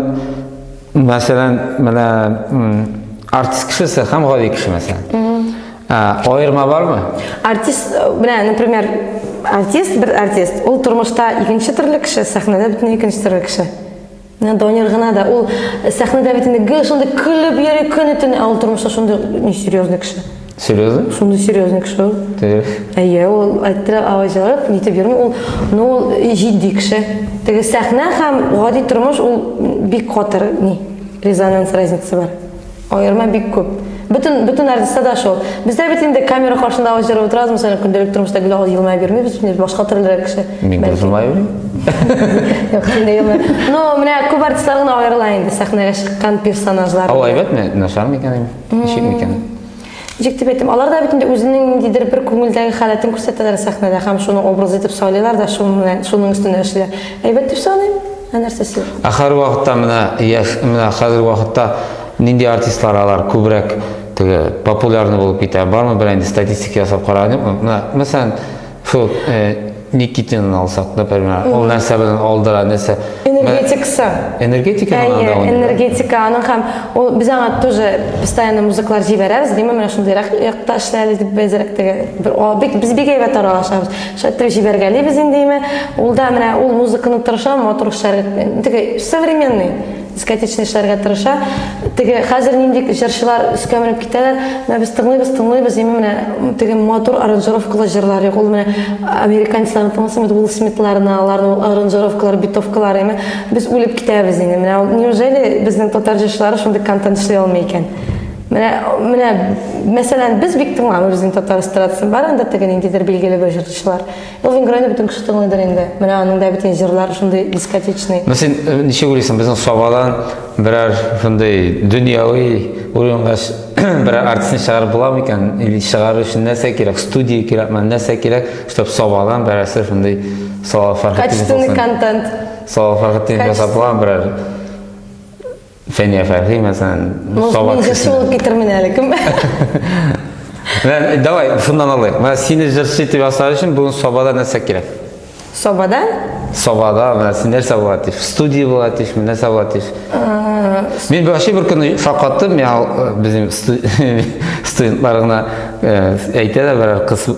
мәсәлән, менә артист кешесе һәм гади кеше мәсәлән. Аерма бармы? Артист, э, менә, например, артист, бер артист, ул тормышта икенче төрле кеше, сәхнәдә бөтенләй икенче төрле кеше. Менә Данир гына да, ул сәхнәдә бит инде гел шундый көлеп йөри көне-төне, ә ул тормышта шундый несерьезный кеше. Серьезно? Шундый серьезный кеше ул. Теге. Әйе, ул әйттерә авазлап, нитеп йөрми, ул, ну, ул җитди кеше. Теге сәхнә һәм гади тормыш ул бик катыр ни, резонанс разница бар. Аерма бик күп. Бөтен бөтен артистта да шул. Бездә бит инде камера каршында аваз җырып утырабыз, мәсәлән, көндәлек тормышта гел аваз елмаеп йөрмибез, инде башка төрлерәк кеше. Мин гел елмаеп йөрим. Юк, син дә елмай. Ну, менә күп артистлар гына аерыла инде сәхнәгә чыккан персонажлар. Ул әйбәтме, начар микән? Ничек микән? Ничек дип әйтим, алар да бит инде үзенең ниндидер бер күңелдәге халәтен күрсәтәләр сәхнәдә һәм шуны образ итеп сайлыйлар да, шуның белән, шуның өстендә эшлиләр. Әйбәт дип саныйм. Ә нәрсәсе? Ә хәзер вакытта менә яшь, менә хәзер вакытта нинди артистлар алар күбрәк теге популярный булып китә? Бармы берәр инде статистика ясап караган юкмы? Менә мәсәлән, Шул э, Никитинны алсак, например, ул нәрсә белән алдыра, нәрсә? Энергетикасы. Энергетика Әйе, энергетика аның һәм ул без аңа тоже постоянно музыклар җибәрәбез, димә, менә шундыйрак якта эшләле дип безрәк теге бер о, бик без бик әйбәт аралашабыз. Шулай итеп җибәргәлибез инде, димә. Ул да менә ул музыканы тырыша матур эшләргә, теге современный дискотечный эшләргә тырыша. Теге хәзер нинди җырчылар өскә менеп китәләр, менә без тыңлыйбыз, тыңлыйбыз, именно менә теге матур аранжировкалы җырлар юк. Ул менә американецларны тыңласаң, бит Уилл Смитларны, аларның аранжировкалары, битовкалары, именно без үлеп китәбез инде. Менә ул неужели безнең татар җырчылары шундый контент эшли алмый икән? Менә, менә, мәсәлән, без бик тыңламыйбыз инде татар эстрадасын. Бар анда теге ниндидер билгеле бер җырчылар. Элвин Грейны бөтен кеше тыңлыйдыр инде. Менә аның да бөтен җырлары шундый дискотечный. Ну син э, ничек уйлыйсың, безнең Сабадан берәр шундый дөньяви уровеньга берәр артистны чыгарып була микән? Или чыгару өчен нәрсә кирәк? Студия кирәкме? Нәрсә кирәк, чтобы Сабадан берәрсе шундый Салават Фәрхетдинов Качественный контент. Салават Фәрхетдинов ясап буламы берәр? Фәния Фәрхи, мәсәлән, Саба Мин җырчы булып китермен әле, кем? Менә, давай, шуннан алыйк. Менә сине җырчы итеп ясар өчен бүген Сабада нәрсә кирәк? Сабада? Сабада, менә син нәрсә була тиеш? Студия була тиешме, нәрсә була тиеш? Мин вообще бер көнне шаккаттым, миңа э, безнең студентлар гына э, әйтә дә берәр кыз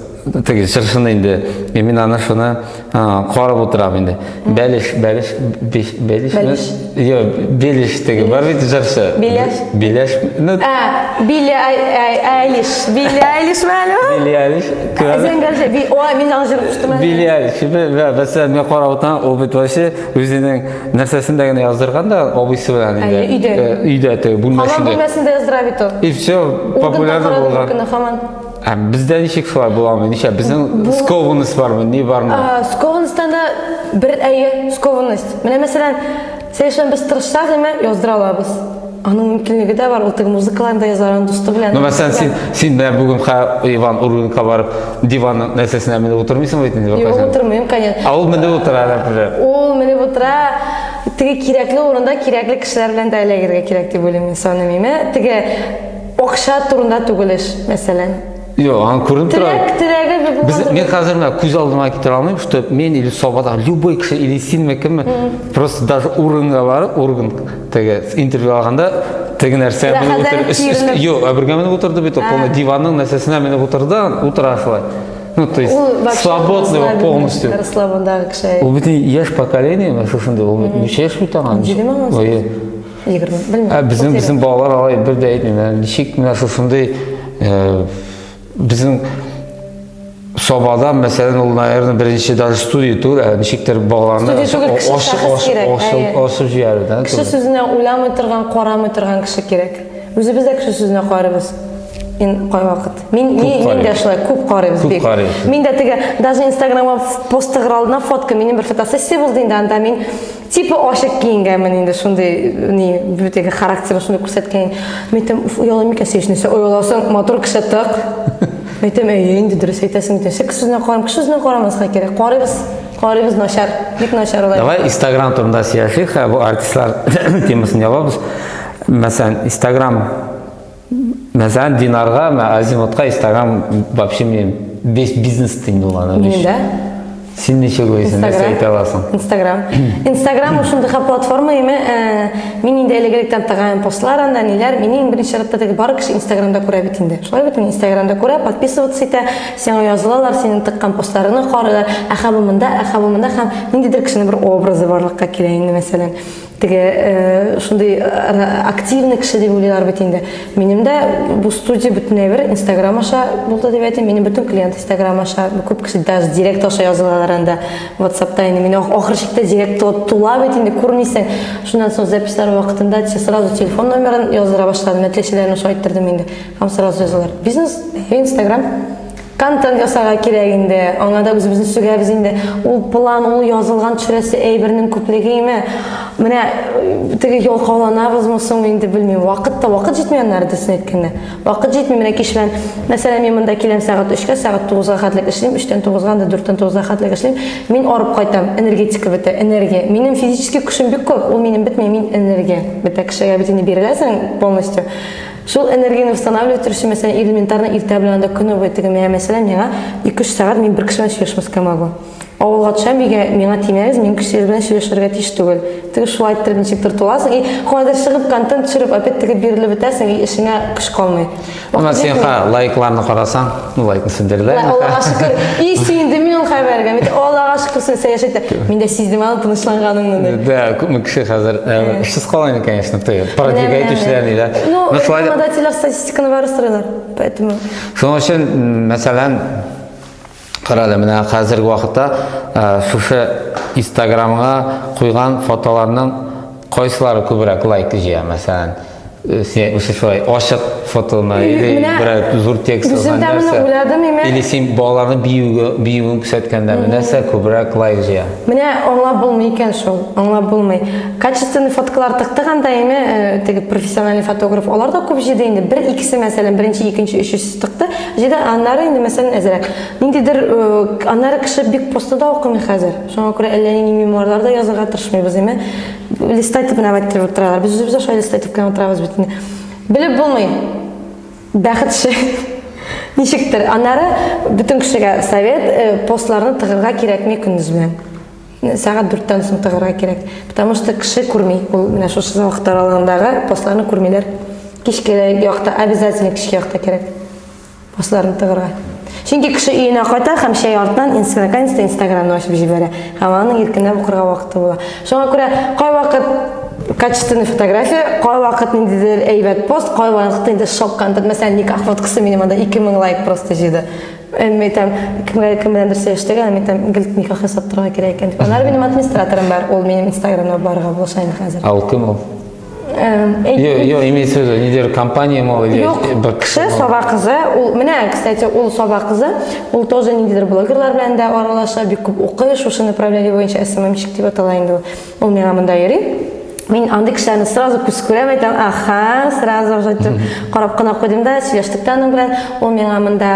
теге чыршыны инде и мин аны шуны карап утырам инде бәлеш бәлеш бәлеш бәлеш юк белеш теге бар бит җырчы беляш беляш ну а билли айлиш билли айлиш мәле билли айлиш зәңгәр би о мин аңа җыр куштым әле билли айлиш мәсәлән мин карап утырам ул бит вообще үзенең нәрсәсендә генә яздырган да абыйсы белән инде өйдә өйдә теге бүлмәсендә һаман бүлмәсендә яздыра бит ул и все популярный булган Ә бездә ничек шулай буламы? Ничә безнең скованность бармы, ни бармы? Скованностьтан да бер әйе, скованность. Менә мәсәлән, Сәйшән без тырышсак, әмма яздыра алабыз. Аның мөмкинлеге дә бар, ул теге музыкаларын да яза, аның дусты белән. Ну, мәсәлән, син син менә бүген ха Иван Ургантка барып диванның нәрсәсенә менеп утырмыйсың бит инде. Юк, утырмыйм, конечно. Ә ул менеп утыра, например. Ул менеп утыра. Теге кирәкле урында кирәкле кешеләр белән дә эләгергә кирәк дип уйлыйм мин саныйм. Теге Акча турында түгел эш, мәсәлән. Юк, аны күренеп тора. Теләк, теләге бер Без мин хәзер менә күз алдыма китерә алмыйм, что мин или Сабада любой кеше или синме кемме, просто даже урынга барып, урын теге интервью алганда теге нәрсә менеп утыр. Юк, ә бергә менеп утырды бит ул, полный диванның нәрсәсенә менеп утырды, утыра шулай. Ну, то есть, свободный полностью. Расслабондагы кеше. Ул бит яшь поколение, менә шушындый, ул бит ничә яшь бит аңа? 17 20, белмим. Ә безнең безнең балалар алай бер дә әйтми. Менә ничек менә шушындый э, безнең Сабада, мәсәлән, ул, наверное, беренче даже студия түгел, ә ничектер балаларны студия түгел, кеше шәхес кирәк. Ашып җибәрү, да? Кеше сүзенә уйламый торган, карамый торган кеше кирәк. Үзебез дә кеше сүзенә карыйбыз. Мин кайвакыт. Мин мин, мин дә шулай күп карыйбыз бик. Күп Мин дә теге даже Инстаграмга пост тыгыр алдына фотка минем бер фотосессия булды инде анда мин типа ачык киенгәнмен инде шундый ни теге характерын шундый күрсәткән. Мин әйтәм, оялам микән син нәрсә ояласың, матур кеше тык. Мин әйтәм, әйе инде дөрес әйтәсең икән. Кеше сүзенә карам, кеше сүзенә карамаска кирәк. Карыйбыз, карыйбыз начар, бик начар алай. Давай Инстаграм турында сөйләшик, бу артистлар темасын ябабыз. Мәсәлән, Инстаграм Мәсәлән, Динарга, Азимутка Инстаграм вообще минем весь бизнес инде ул аның. Минем дә. Син ничек уйлыйсың, нәрсә әйтә аласың? Инстаграм. Инстаграм ул шундый платформа име, мин инде элек-электән тыгаем постлар анда, ниләр, мине иң беренче чиратта теге бар кеше Инстаграмда күрә бит инде. Шулай бит инде, Инстаграмда күрә, подписываться итә, сиңа язылалар, синең тыккан постларыңны карыйлар, әхә бу монда, әхә бу монда һәм ниндидер кешенең бер образы барлыкка килә инде, мәсәлән. Теге шундый активный кеше дип уйлыйлар бит инде. Минем дә бу студия бөтенләй бер Инстаграм аша булды дип әйтим. Минем бөтен клиент Инстаграм аша, күп кеше даже директ аша язылалар анда. WhatsAppта инде мин ахыр чиктә директ тула бит инде күрмисең. Шуннан соң записьләр вакытында сразу телефон номерын яздыра башладым. Әтләчеләрне шулай әйттердем инде. Һәм сразу язалар. Бизнес, Инстаграм. Контент ясарга кирәк инде, аңа да үзебезне сүгәбез инде. Ул план, ул язылган төшерәсе әйбернең күплеге име? Менә теге ялкауланабызмы соң инде белмим. Вакыт та вакыт җитми аннары дөресен әйткәндә. Вакыт җитми менә кич белән. Мәсәлән, мин монда киләм сәгать 3-кә, сәгать 9-га хәтлек эшлим, 3-тән 9-га, анда 4-тән 9-га хәтлек эшлим. Мин арып кайтам, энергетика бетә, энергия. Минем физический көчем бик күп, ул минем бетми, мин энергия бетә. Кешегә бит инде биреләсең полностью. Шул энергияне восстанавливать өчен, мәсәлән, элементарно иртә белән анда көне буе теге миңа, мәсәлән, миңа 2-3 сәгать мин бер кеше белән сөйләшмәскә могу. Авылга төшәм, өйгә миңа тимәгез, мин кеше белән сөйләшергә тиеш түгел. Теге шулай иттереп ничектер туласың, и кайдыр чыгып контент төшереп, опять теге бирелеп бетәсең, и эшеңә көч калмый. Менә син ха лайкларны карасаң, ну лайкны сүндерделәр. Аллага шөкер. И сөендем мин ул хәбәргә. Мин Аллага шөкер, син сәяш әйтә. Мин дә сиздем аның тынычланганыңны. Да, күпме кеше хәзер эшсез кала инде, конечно, ты продвигать итүчеләр ни да. Ну, рекламодательләр статистиканы бары сорыйлар, поэтому. Шуның өчен, мәсәлән, карале, менә хәзерге вакытта шушы Инстаграмга куйган фотоларның кайсылары күбрәк лайк җыя, мәсәлән? Син үзе шулай ачык фотоны или берәр зур текст язган нәрсә. Уйладым име? Или син балаларны биюгә биюен күрсәткәндә нәрсә күбрәк лайк җыя? Менә аңлап булмый икән шул, аңлап булмый. Качественный фоткалар тыктыганда име, теге профессиональный фотограф, алар да күп җыйды инде. Бер икесе мәсәлән, беренче, икенче, өченчесе тыкты, җыйды, аннары инде мәсәлән әзрәк. Ниндидер аннары кеше бик посты да укымый хәзер. Шуңа күрә әллә нинди мемуарлар да язарга тырышмыйбыз име. Листать итеп менә иттереп утыралар. Без үзебез дә шулай листать итеп кенә утырабыз бит инде. Белеп булмый. Бәхет эше. Ничектер. Аннары бөтен кешегә совет, постларны тыгырга кирәкми көндез белән. Сәгать 4-тән соң тыгырга кирәк. Потому что кеше күрми. Ул менә шушы вакыт аралыгындагы постларны күрмиләр. Кичке якта обязательно кичке якта кирәк. Постларны тыгырга. Чөнки кеше өенә кайта һәм чәй артыннан наконец-то Инстаграмны ачып җибәрә. Һәм аның иркенләп укырга вакыты була. Шуңа күрә кайвакыт качественный фотография, кайвакыт ниндидер әйбәт пост, кайвакыт инде шок контент. Мәсәлән, никах фоткасы минем анда 2000 лайк просто җыйды. Мин әйтәм, кемгә кем беләндер сөйләштек, мин әйтәм, гел никах ясап торырга кирәк икән дип. Аннары минем администраторым бар, ул минем Инстаграмда барырга булыша инде хәзер. Ә ул кем ул? Йо, йо, имеется в виду, нидер компания мол или Юк, бер кеше Саба кызы, ул менә, кстати, ул Саба кызы, ул тоже ниндидер блогерлар белән дә аралаша, бик күп укый, шушы направление буенча СММщик дип атала инде ул. Ул миңа монда йөри. Мин андый кешеләрне сразу күз күрәм, әйтәм, аха, сразу уже әйтеп, карап кына куйдым да, сөйләштек тә аның белән. Ул миңа монда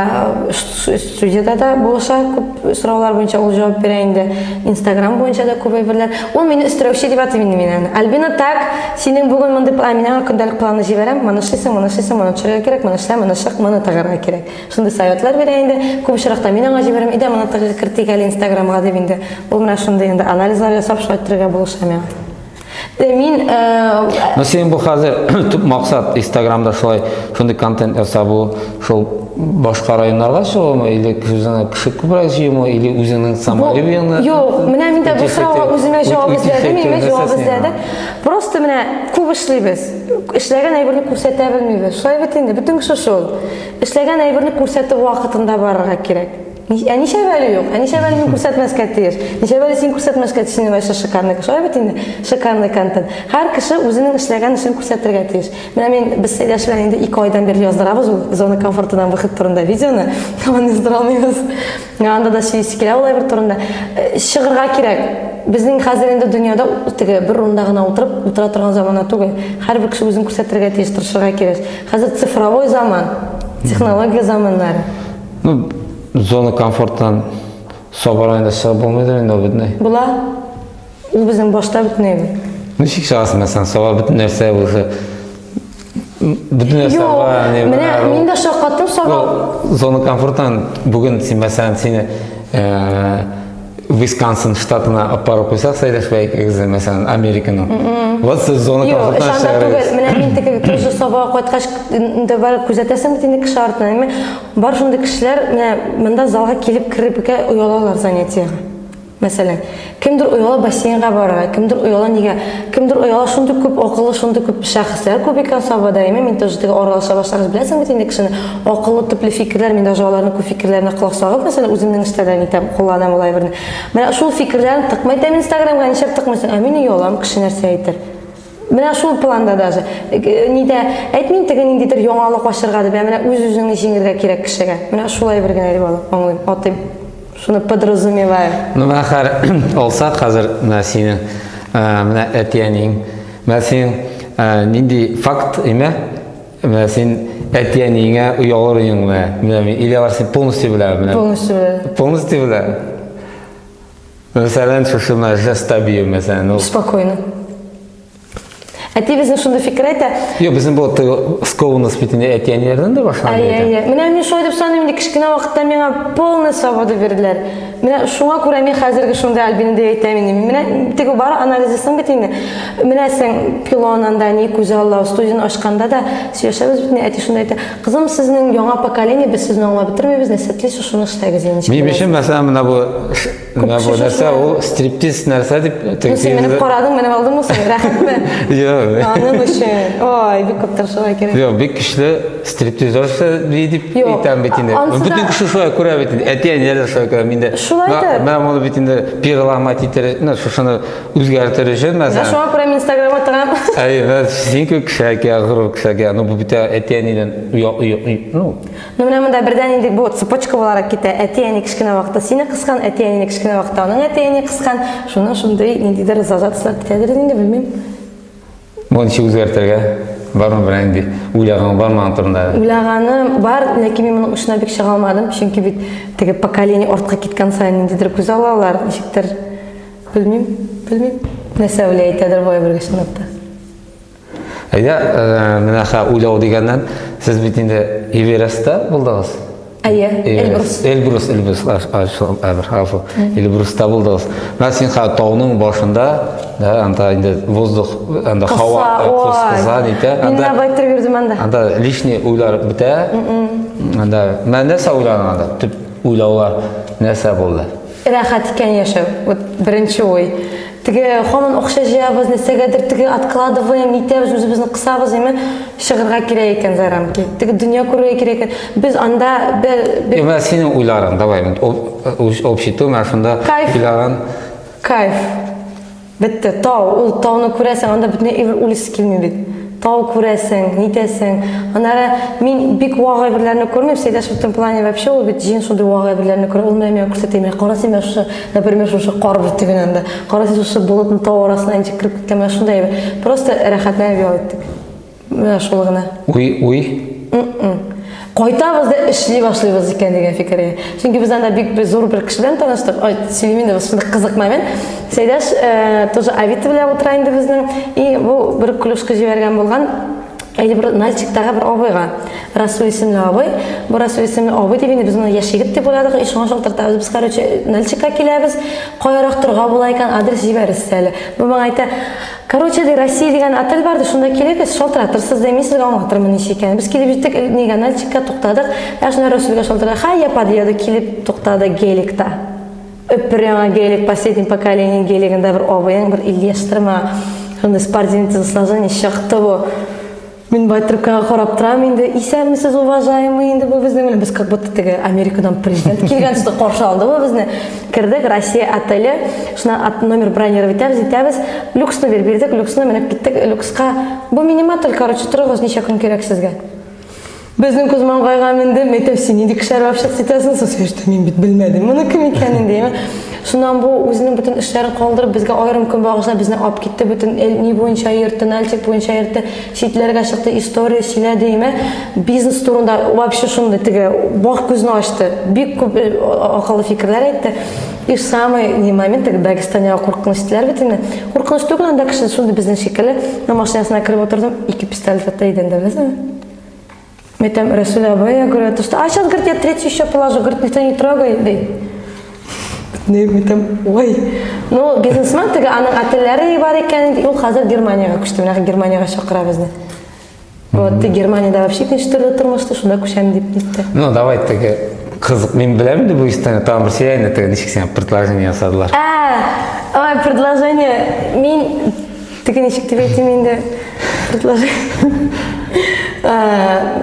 студияда да булыша, күп сораулар буенча ул җавап бирә инде. Инстаграм буенча да күп әйберләр. Ул мине өстерәүче дип атыйм инде мин аны. Альбина, так, синең бүген мондый план, мин аңа көндәлек планны җибәрәм, моны эшлисең, моны эшлисең, моны төшерергә кирәк, моны эшлә, моны чык, моны тыгырга кирәк. Шундый советлар бирә инде. Күп очракта мин аңа җибәрәм, әйдә моны тыгырга кертик әле Инстаграмга дип инде. Ул менә шундый инде анализлар ясап, шулай иттерергә булыша миңа. Мин Но синең бу хәзер төп максат Инстаграмда шулай шундый контент ясау бу шул башка районнарга чыгумы или үзеңә кеше күбрәк җыюмы или үзеңнең самолюбиеңне Юк, менә мин дә бу сорауга үземә җавап эзләдем, мин җавап эзләдем. Просто менә күп эшлибез. Эшләгән әйберне күрсәтә белмибез. Шулай бит инде, бөтен кеше шул. Эшләгән әйберне күрсәтеп вакытында барырга кирәк. Ә нишләп әле юк? Ә нишләп әле мин күрсәтмәскә тиеш? Нишләп әле син күрсәтмәскә тиеш? Син вообще шикарный кеше. Шулай бит инде, шикарный контент. Һәр кеше үзенең эшләгән эшен күрсәтергә тиеш. Менә мин без Сәйдәш белән инде 2 айдан бирле яздырабыз ул зона комфортыннан выход турында видеоны. Һаман яздыра алмыйбыз. Анда да сөйлисе килә ул әйбер турында. Чыгырга кирәк. Безнең хәзер инде дөньяда теге бер урында гына утырып утыра торган замана түгел. Һәрбер кеше үзен күрсәтергә тиеш, тырышырга кирәк. Хәзер цифровой заман, технология заманнары. Ну, зона комфорттан Саба районында чыгып булмыйдыр инде ул бөтенләй. Була. Ул безнең башта бөтенләй. Ничек чыгасың, мәсәлән, Саба бөтен нәрсә уже бөтен нәрсә бар. Менә мин дә шаккаттым Саба. Зона комфорттан бүген син мәсәлән сине Висконсин штатына алып барып куйсак, Сәйдәш бәй икегезне, мәсәлән, Американың. Вот сез зона комфортыннан чыгарыгыз. Юк, менә мин теге тоже Сабага кайткач, инде бар күзәтәсең бит инде кеше артыннан. Бар шундый кешеләр, менә монда залга килеп керергә оялалар занятиега. Мәсәлән, кемдер ояла бассейнга барырга, кемдер ояла нигә, кемдер ояла шундый күп акыллы, шундый күп шәхесләр күп икән Сабада, әйме, мин тоже теге аралаша башлагач, беләсең бит инде кешене, акыллы төпле фикерләр, мин даже аларның күп фикерләренә колак салып, мәсәлән, үземнең эштә дә нитәм, кулланам ул әйберне. Менә шул фикерләрен тыкмый әйтәм Инстаграмга, нишләп тыкмыйсың? Ә мин оялам, кеше нәрсә әйтер. Менә шул планда даже. Нидә әйтмим теге ниндидер яңалык ачырга дип, ә менә үз-үзеңне җиңергә кирәк кешегә. Менә шулай бер генә дип алып аңлыйм, атыйм. Шуны подразумеваю. Ну, менә хәр алсак хәзер менә синең менә әти-әниең, менә синең нинди факт име? Менә син әти-әниеңә оялыр идең менә. Менә мин или алар син полностью белә менә. Полностью белә. Полностью белә. Мәсәлән, шушы менә жеста бию, мәсәлән, ул. Спокойно. Әти безнең шундый фикер әйтә. Юк, безнең бу скованность бит инде әти-әниләрдән дә башлана. Әйе, әйе. Менә мин шулай дип саныйм инде, кечкенә вакытта миңа полный свобода бирделәр. Менә шуңа күрә мин хәзерге шундый Альбина дип әйтәм инде. Менә теге бар анализ ясаң бит инде. Менә син пилон анда ни күзаллау студияне ачканда да сөйләшәбез бит инде, әти шунда әйтә. Кызым, сезнең яңа поколение, без сезне аңлап бетермибез, нәрсә телисез, шуны эшләгез инде. Минем өчен, мәсәлән, менә бу менә бу нәрсә ул стриптиз нәрсә дип Ну, син менеп карадың, менеп алдыңмы соң? Рәхәтме? Юк. Аның өчен. Ой, бик күп тырышырга кирәк. Юк, бик көчле стриптизерша дип әйтәм бит инде. Бөтен кеше шулай күрә бит инде. Әти-әниләр дә шулай күрә. Мин дә. Шулай да. Менә моны бит инде переломать итер, ну, шушыны үзгәртер өчен, мәсәлән. Шуңа күрә мин Инстаграмга тыгам. Әйе, син кебек кешегә, горур кешегә, ну, бу бит әти-әнидән, ну, Ну, менә монда бердән инде бу цепочка буларак китә. Әти-әни кечкенә вакытта сине кыскан, әти-әнине кечкенә вакытта аның әти-әни кыскан. Шуннан шундый ниндидер зажатослар китәдер инде, белмим. Моны ничек үзгәртергә? Бармы берәр нинди уйлаганың бармы аның турында? Уйлаганым бар, ләкин мин моның очына бик чыга алмадым, чөнки бит теге поколение артка киткән саен ниндидер күз алалар, ничектер, белмим, белмим. Нәрсә уйлай әйтәдер бу әйбергә чынлап та. Әйдә, менә ха уйлау дигәннән, сез бит инде Эверестта булдыгыз. Әйе, Эльбрус. Эльбрус, Эльбрус, гафу. Эльбруста булдыгыз. Менә син ха тауның башында, да, анда инде воздух, анда һава кыза нитә. Мин менә байтыр йөрдем анда. Анда лишний уйлар бетә. Анда менә нәрсә уйладың анда? Төп уйлаулар нәрсә булды? Рәхәт икән яшәү. Вот беренче уй. Теге һаман акча җыябыз, нәрсәгәдер теге откладываем, нитәбез, үзебезне кысабыз, әмма чыгырга кирәк икән за рамки. Теге дөнья күрергә кирәк икән. Без анда бер Менә синең уйларың, давай, общий ту, менә шунда уйлаган. Кайф. Бетте, тау, ул тауны күрәсең, анда бөтенләй әйбер үлесе килми бит. Тау күрәсең, нитәсең. Аннары мин бик вак әйберләрне күрмим, Сәйдәшев в том плане вообще ул бит җыен шундый вак әйберләрне күрә. Ул менә миңа күрсәтә, менә кара син менә шушы, например, шушы кар бөртеген анда. Кара син шушы болытның тау арасына ничек кереп киткән, менә шундый әйбер. Просто рәхәтләнеп ял иттек. Менә шул гына. Уй, уй. Кайтабыз да эшли башлыйбыз икән дигән фикергә. Чөнки без анда бик бер зур бер кеше белән таныштык. Ой, сөйлим инде, шундый кызык момент. Сәйдәш э, тоже Авито белән утыра инде безнең. И бу бер клюшка җибәргән булган. Или бер Нальчиктагы бер абыйга. Расул исемле абый. Бу Расул исемле абый дип инде без моны яшь егет дип уйладык. И шуңа шалтыратабыз. Без, короче, Нальчикка киләбез. Каярак торырга була икән, адрес җибәрерсез әле. Бу миңа әйтә, Короче, ди, Россия дигән отель бар, ди, шунда килегез, шалтыратырсыз, ди, мин сезгә аңлатырмын ничек икәнен. Без килеп җиттек, нигә Нальчикка туктадык. Ә шунда Расулгә шалтырата, хай, я подъеду, килеп туктады геликта. Өппер яңа гелик, последний поколение гелигында бер абыең, бер 50 яшьтер ма, шундый спортивный телосложение чыкты бу. Мин бай трубкага карап торам инде. Исәнмесез, уважаемый, инде бу безнең белән. Без как будто теге Америкадан президент килгән төсле каршы алды бу безне. Кердек Россия отеле. Шуннан от номер бронировать итәбез, итәбез. Люксны бир бирдек, люксны менеп киттек. Люкска. Бу минем отель, короче, торыгыз, ничә көн кирәк сезгә? Безнең күз маңгайга менде. Мин әйтәм, син нинди кешеләр вообще итәсең? Соң сөйләштем, мин бит белмәдем моны кем икәнен дим. Шуннан бу үзенең бөтен эшләрен калдырып, безгә аерым көн багышлап, безне алып китте, бөтен ни буенча йөртте, Нальчик буенча йөртте, читләргә чыкты, история сөйләде, име. Бизнес турында вообще шундый теге бак күзне ачты. Бик күп э, акыллы фикерләр әйтте. И самый не момент, теге Дагестанга куркыныч диләр бит инде. Куркыныч түгел анда кеше шундый безнең шикелле. Мин машинасына кереп утырдым, ике пистолет ата идәндә, беләсеңме? Мин әйтәм, Рәсүл абый, я говорю, это что? А сейчас, говорит, я третью еще положу, говорит, никто не трогай, ди. Мин әйтәм, ой. Ну, бизнесмен теге аның отельләре бар икән инде, ул хәзер Германиягә күчте, менә Германиягә чакыра безне. Вот, Германиядә вообще икенче төрле тормышта, шунда күчәм дип нитте. Ну, давай теге кызык, мин беләм инде бу историяне, тагын бер сөйлә инде теге ничек сиңа предложение ясадылар. Ә, ой, предложение, мин Теге ничек дип әйтим инде? Предложение.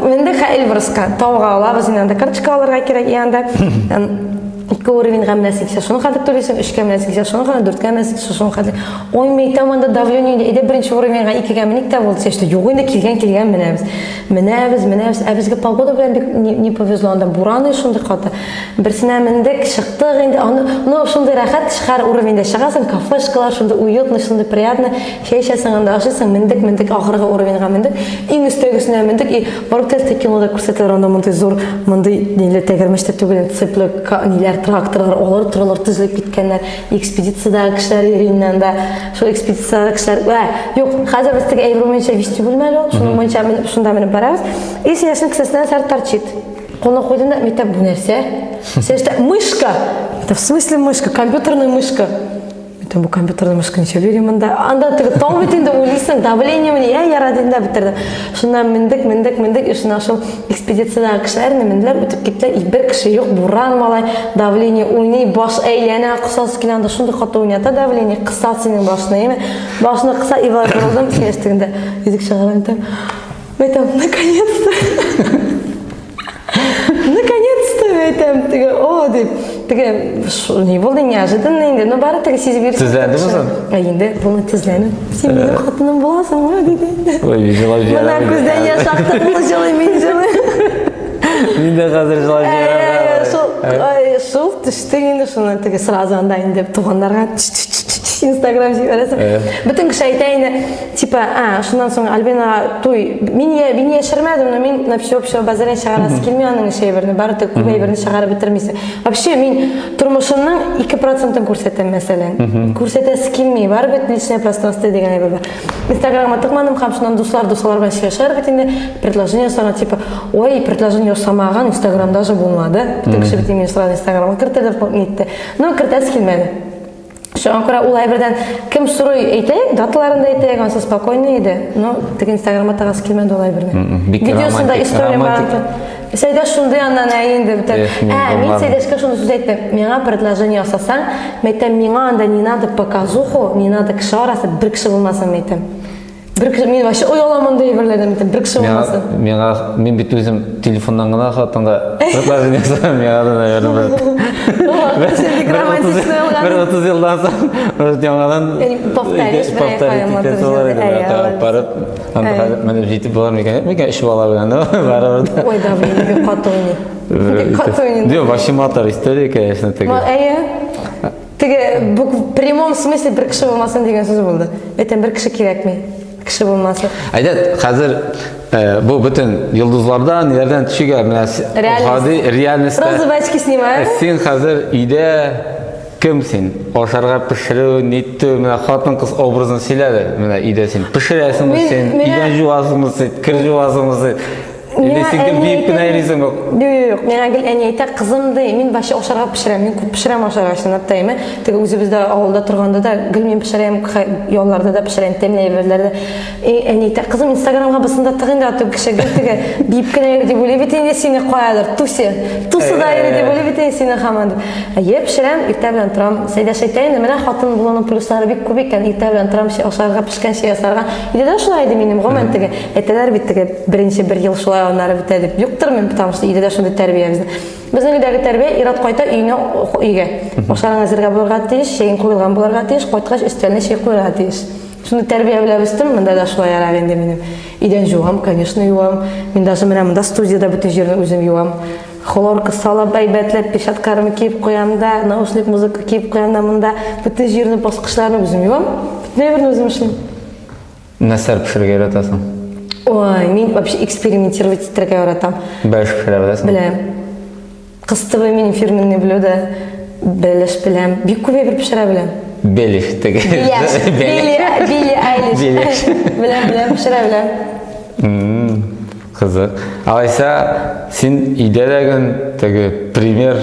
Менде Эльбруска тауга алабыз, инде анда карточка алырга кирәк, и анда ике уровеньга менәсең килсә, шуның хәтле түлисең, өчкә менәсең килсә, шуның хәтле, дүрткә менәсең килсә, шуның хәтле. Ой, мин әйтәм, анда давление инде, әйдә беренче уровеньга икегә меник тә булды. Чәчте, юк инде, килгән, килгән менәбез. Менәбез, менәбез. Ә безгә погода белән бик не, не повезло, анда буран шундый каты. Берсенә мендек, чыктык инде. Аны, ну, шундый рәхәт, һәр уровеньдә чыгасың, кафешкалар шундый уютный, шундый приятный. Чәй эчәсең, анда ашыйсың, мендек, мендек, ахыргы уровеньга мендек. Иң өстәгесенә мендек. И барып тәс кинода күрсәтәләр, анда мондый зур, мондый ниләр тәгәрмәчтә түгел, цепле ниләр, тракторлар, алар торалар, төзелеп киткәннәр. Экспедициядәге кешеләр йөри инде анда. Шул экспедициядәге кешеләр, ә, юк, хәзер без теге әйбер буенча вестибюль әле ул, шуның буенча менеп, шунда менеп барабыз. И синәсенең кесәсеннән сәр торчит. Кулына куйдым да, мәктәп бу нәрсә? Сәштә мышка. Это в смысле мышка? Компьютерная мышка. Это бу компьютерная мышка ничә бирим монда? Анда теге тау бит инде уйлыйсың, давление менә я яра дидем дә бетердем. Шуннан мендек, мендек, мендек, и шуннан шул экспедициядәге кешеләр инде менделәр, үтеп киттеләр. И бер кеше юк, буран малай, давление уйный, баш әйләнә, кысасы килә, анда шундый каты уйната давление, кыса синең башны, әйме? Башны кыса, и болай борылдым, сәясәтендә йөзек чыгарам, Әйтәм, наконец-то. Наконец-то, әйтәм, теге, о, дип, теге, ни булды, неожиданно инде, ну, бары теге сизеп йөрсең. Тезләндеме соң? Ә инде, буны тезләнеп, син минем хатыным буласыңмы, диде инде. Ой, мин җылап җибәрәм. Менә күздән яшь акты, ул җылый, мин җылыйм. Мин дә хәзер җылап җибәрәм. Шул, шул төште инде, шуннан теге сразу анда инде туганнарга Инстаграм җибәрәсең. Бөтен кеше әйтә инде, Типа, а, шуннан соң Альбина туй. Мин я, мин яшермәдем, но мин на всеобщее обозрение чыгарасы килми аның эш әйберне, бары тик күп әйберне чыгарып бетермисең. Вообще мин тормышымның 2%-ын күрсәтәм, мәсәлән. Күрсәтәсе килми, бары бит личное пространство дигән әйбер бар. Инстаграмга тыкмадым һәм шуннан дуслар, дуслар белән сөйләшәләр бит инде, предложение ясаган, типа, ой, предложение ясамаган, Инстаграмда же булмады. Бөтен кеше бит мине сразу Инстаграмга кертте дип нитте. Но кертәсе килмәде. Шуңа күрә ул әйбердән кем сорый әйтә, даталарын да әйтә, ансы спокойно иде. Но теге Инстаграмга тагасы килмәде ул әйберне. Бик Видеосында история бар. Сәйдәш шундый аннан ә инде бөтен. Ә, мин Сәйдәшкә шуны сүз әйттем. Миңа предложение ясасаң, мәйтәм, миңа анда не надо показуху, не надо кеше арасы, бер кеше булмасын, мәйтәм. Бер кеше, мин вообще оялам андый әйберләрдән, бер кеше булмасын. Миңа, мин бит үзем телефоннан гына хатынга предложение ясадым, миңа да, наверное, бер. Син бик романтичный булган. Бер 30 елдан соң, может, яңадан повторишь, повторить итәсе булыр иде. Барып, анда хәзер менеп җитеп булыр микән, микән өч бала белән, барыбер дә. Ой, да, блин, бик каты уйный. Бик каты уйный. Юк, вообще матур история, конечно, теге. Әйе. Теге бу в прямом смысле бер кеше булмасын дигән сүз булды. Әйтәм, бер кеше кирәкми. Кеше булмасын. Әйдә, хәзер э, бу бөтен йолдызлардан, ниләрдән төшүгә менә гади реальностьта. Розовые очки снимаю. Э, син хәзер өйдә кем син? Ашарга пешерү, нитү, менә хатын-кыз образын сөйләде. Менә өйдә син пешерәсеңме син, өйдән жуасыңмы син, кер жуасыңмы син? Или син гел биеп кенә йөрисеңме? Юк, юк, миңа гел әни әйтә, кызым ди, мин вообще ашарга пешерәм, мин күп пешерәм ашарга, чынлап та әйме. Теге үзебездә авылда торганда да гел мин пешерәм, ялларда да пешерәм, тәмле әйберләр дә. И әни әйтә, кызым, Инстаграмга басын да тык инде, а то кеше гел теге биеп кенә йөри дип уйлый бит инде сине каядыр, тусе. Тусыда йөри дип уйлый бит инде сине һаман дип. Әйе, пешерәм, иртә белән торам. Сәйдәш әйтә инде, менә хатын булуның плюслары бик күп икән, иртә белән торам, ашарга пешкәнче ясарга. Өйдә дә шулай иде минем, гомумән теге Әйтәләр бит теге беренче бер ел шулай аннары бетә дип. Юктыр мин, потому что өйдә дә шундый тәрбия безнең. Безнең өйдәге тәрбия ир-ат кайта өенә өйгә. Ашарың әзергә булырга тиеш, чәең куелган булырга тиеш, кайткач өстәленә чәй куярга тиеш. Шундый тәрбия белән үстем, монда да шулайрак инде минем. Өйдән жуам, конечно, юам. Мин даже менә монда студиядә бөтен җирне үзем юам. Хлорка салып, әйбәтләп перчаткаларымны киеп куям да, наушник музыка киеп куям да монда бөтен җирне, баскычларны үзем юам. Бөтен әйберне үзем эшлим. Нәрсә пешерергә яратасың? Ой, мин вообще экспериментировать итәргә яратам. Бәлеш пешерә беләсеңме? Беләм. Кыстыбый минем фирменный блюдо. Бәлеш беләм. Бик күп әйбер пешерә беләм. Белеш теге. Беляш. Билли, Билли Айлиш. Беляш. Беләм, беләм, пешерә беләм. Кызык. Алайса, син өйдә дә гөн теге пример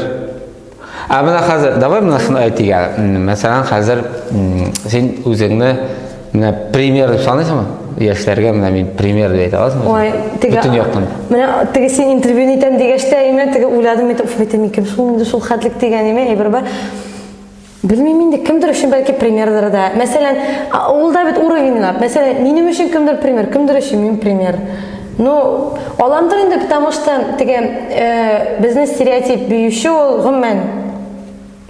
Ә менә хәзер, давай менә шуны әйтик әле. Мәсәлән, хәзер син үзеңне менә пример дип саныйсыңмы? Яшьләргә менә мин пример дип әйтә аласыңмы? Ой, теге бөтен яктан. Менә теге син интервьюны итәм дигәч тә, менә теге уйладым, әйтеп, уф, әйтәм икән, шул инде шул хәтлек дигән име әйбер бар. Белмим инде, кемдер өчен бәлки примердыр да. Мәсәлән, ул да бит уровеньлап. Мәсәлән, минем өчен кемдер пример, кемдер өчен мин пример. Ну, аламдыр инде, потому что теге э, безнең стереотип биюче ул гомумән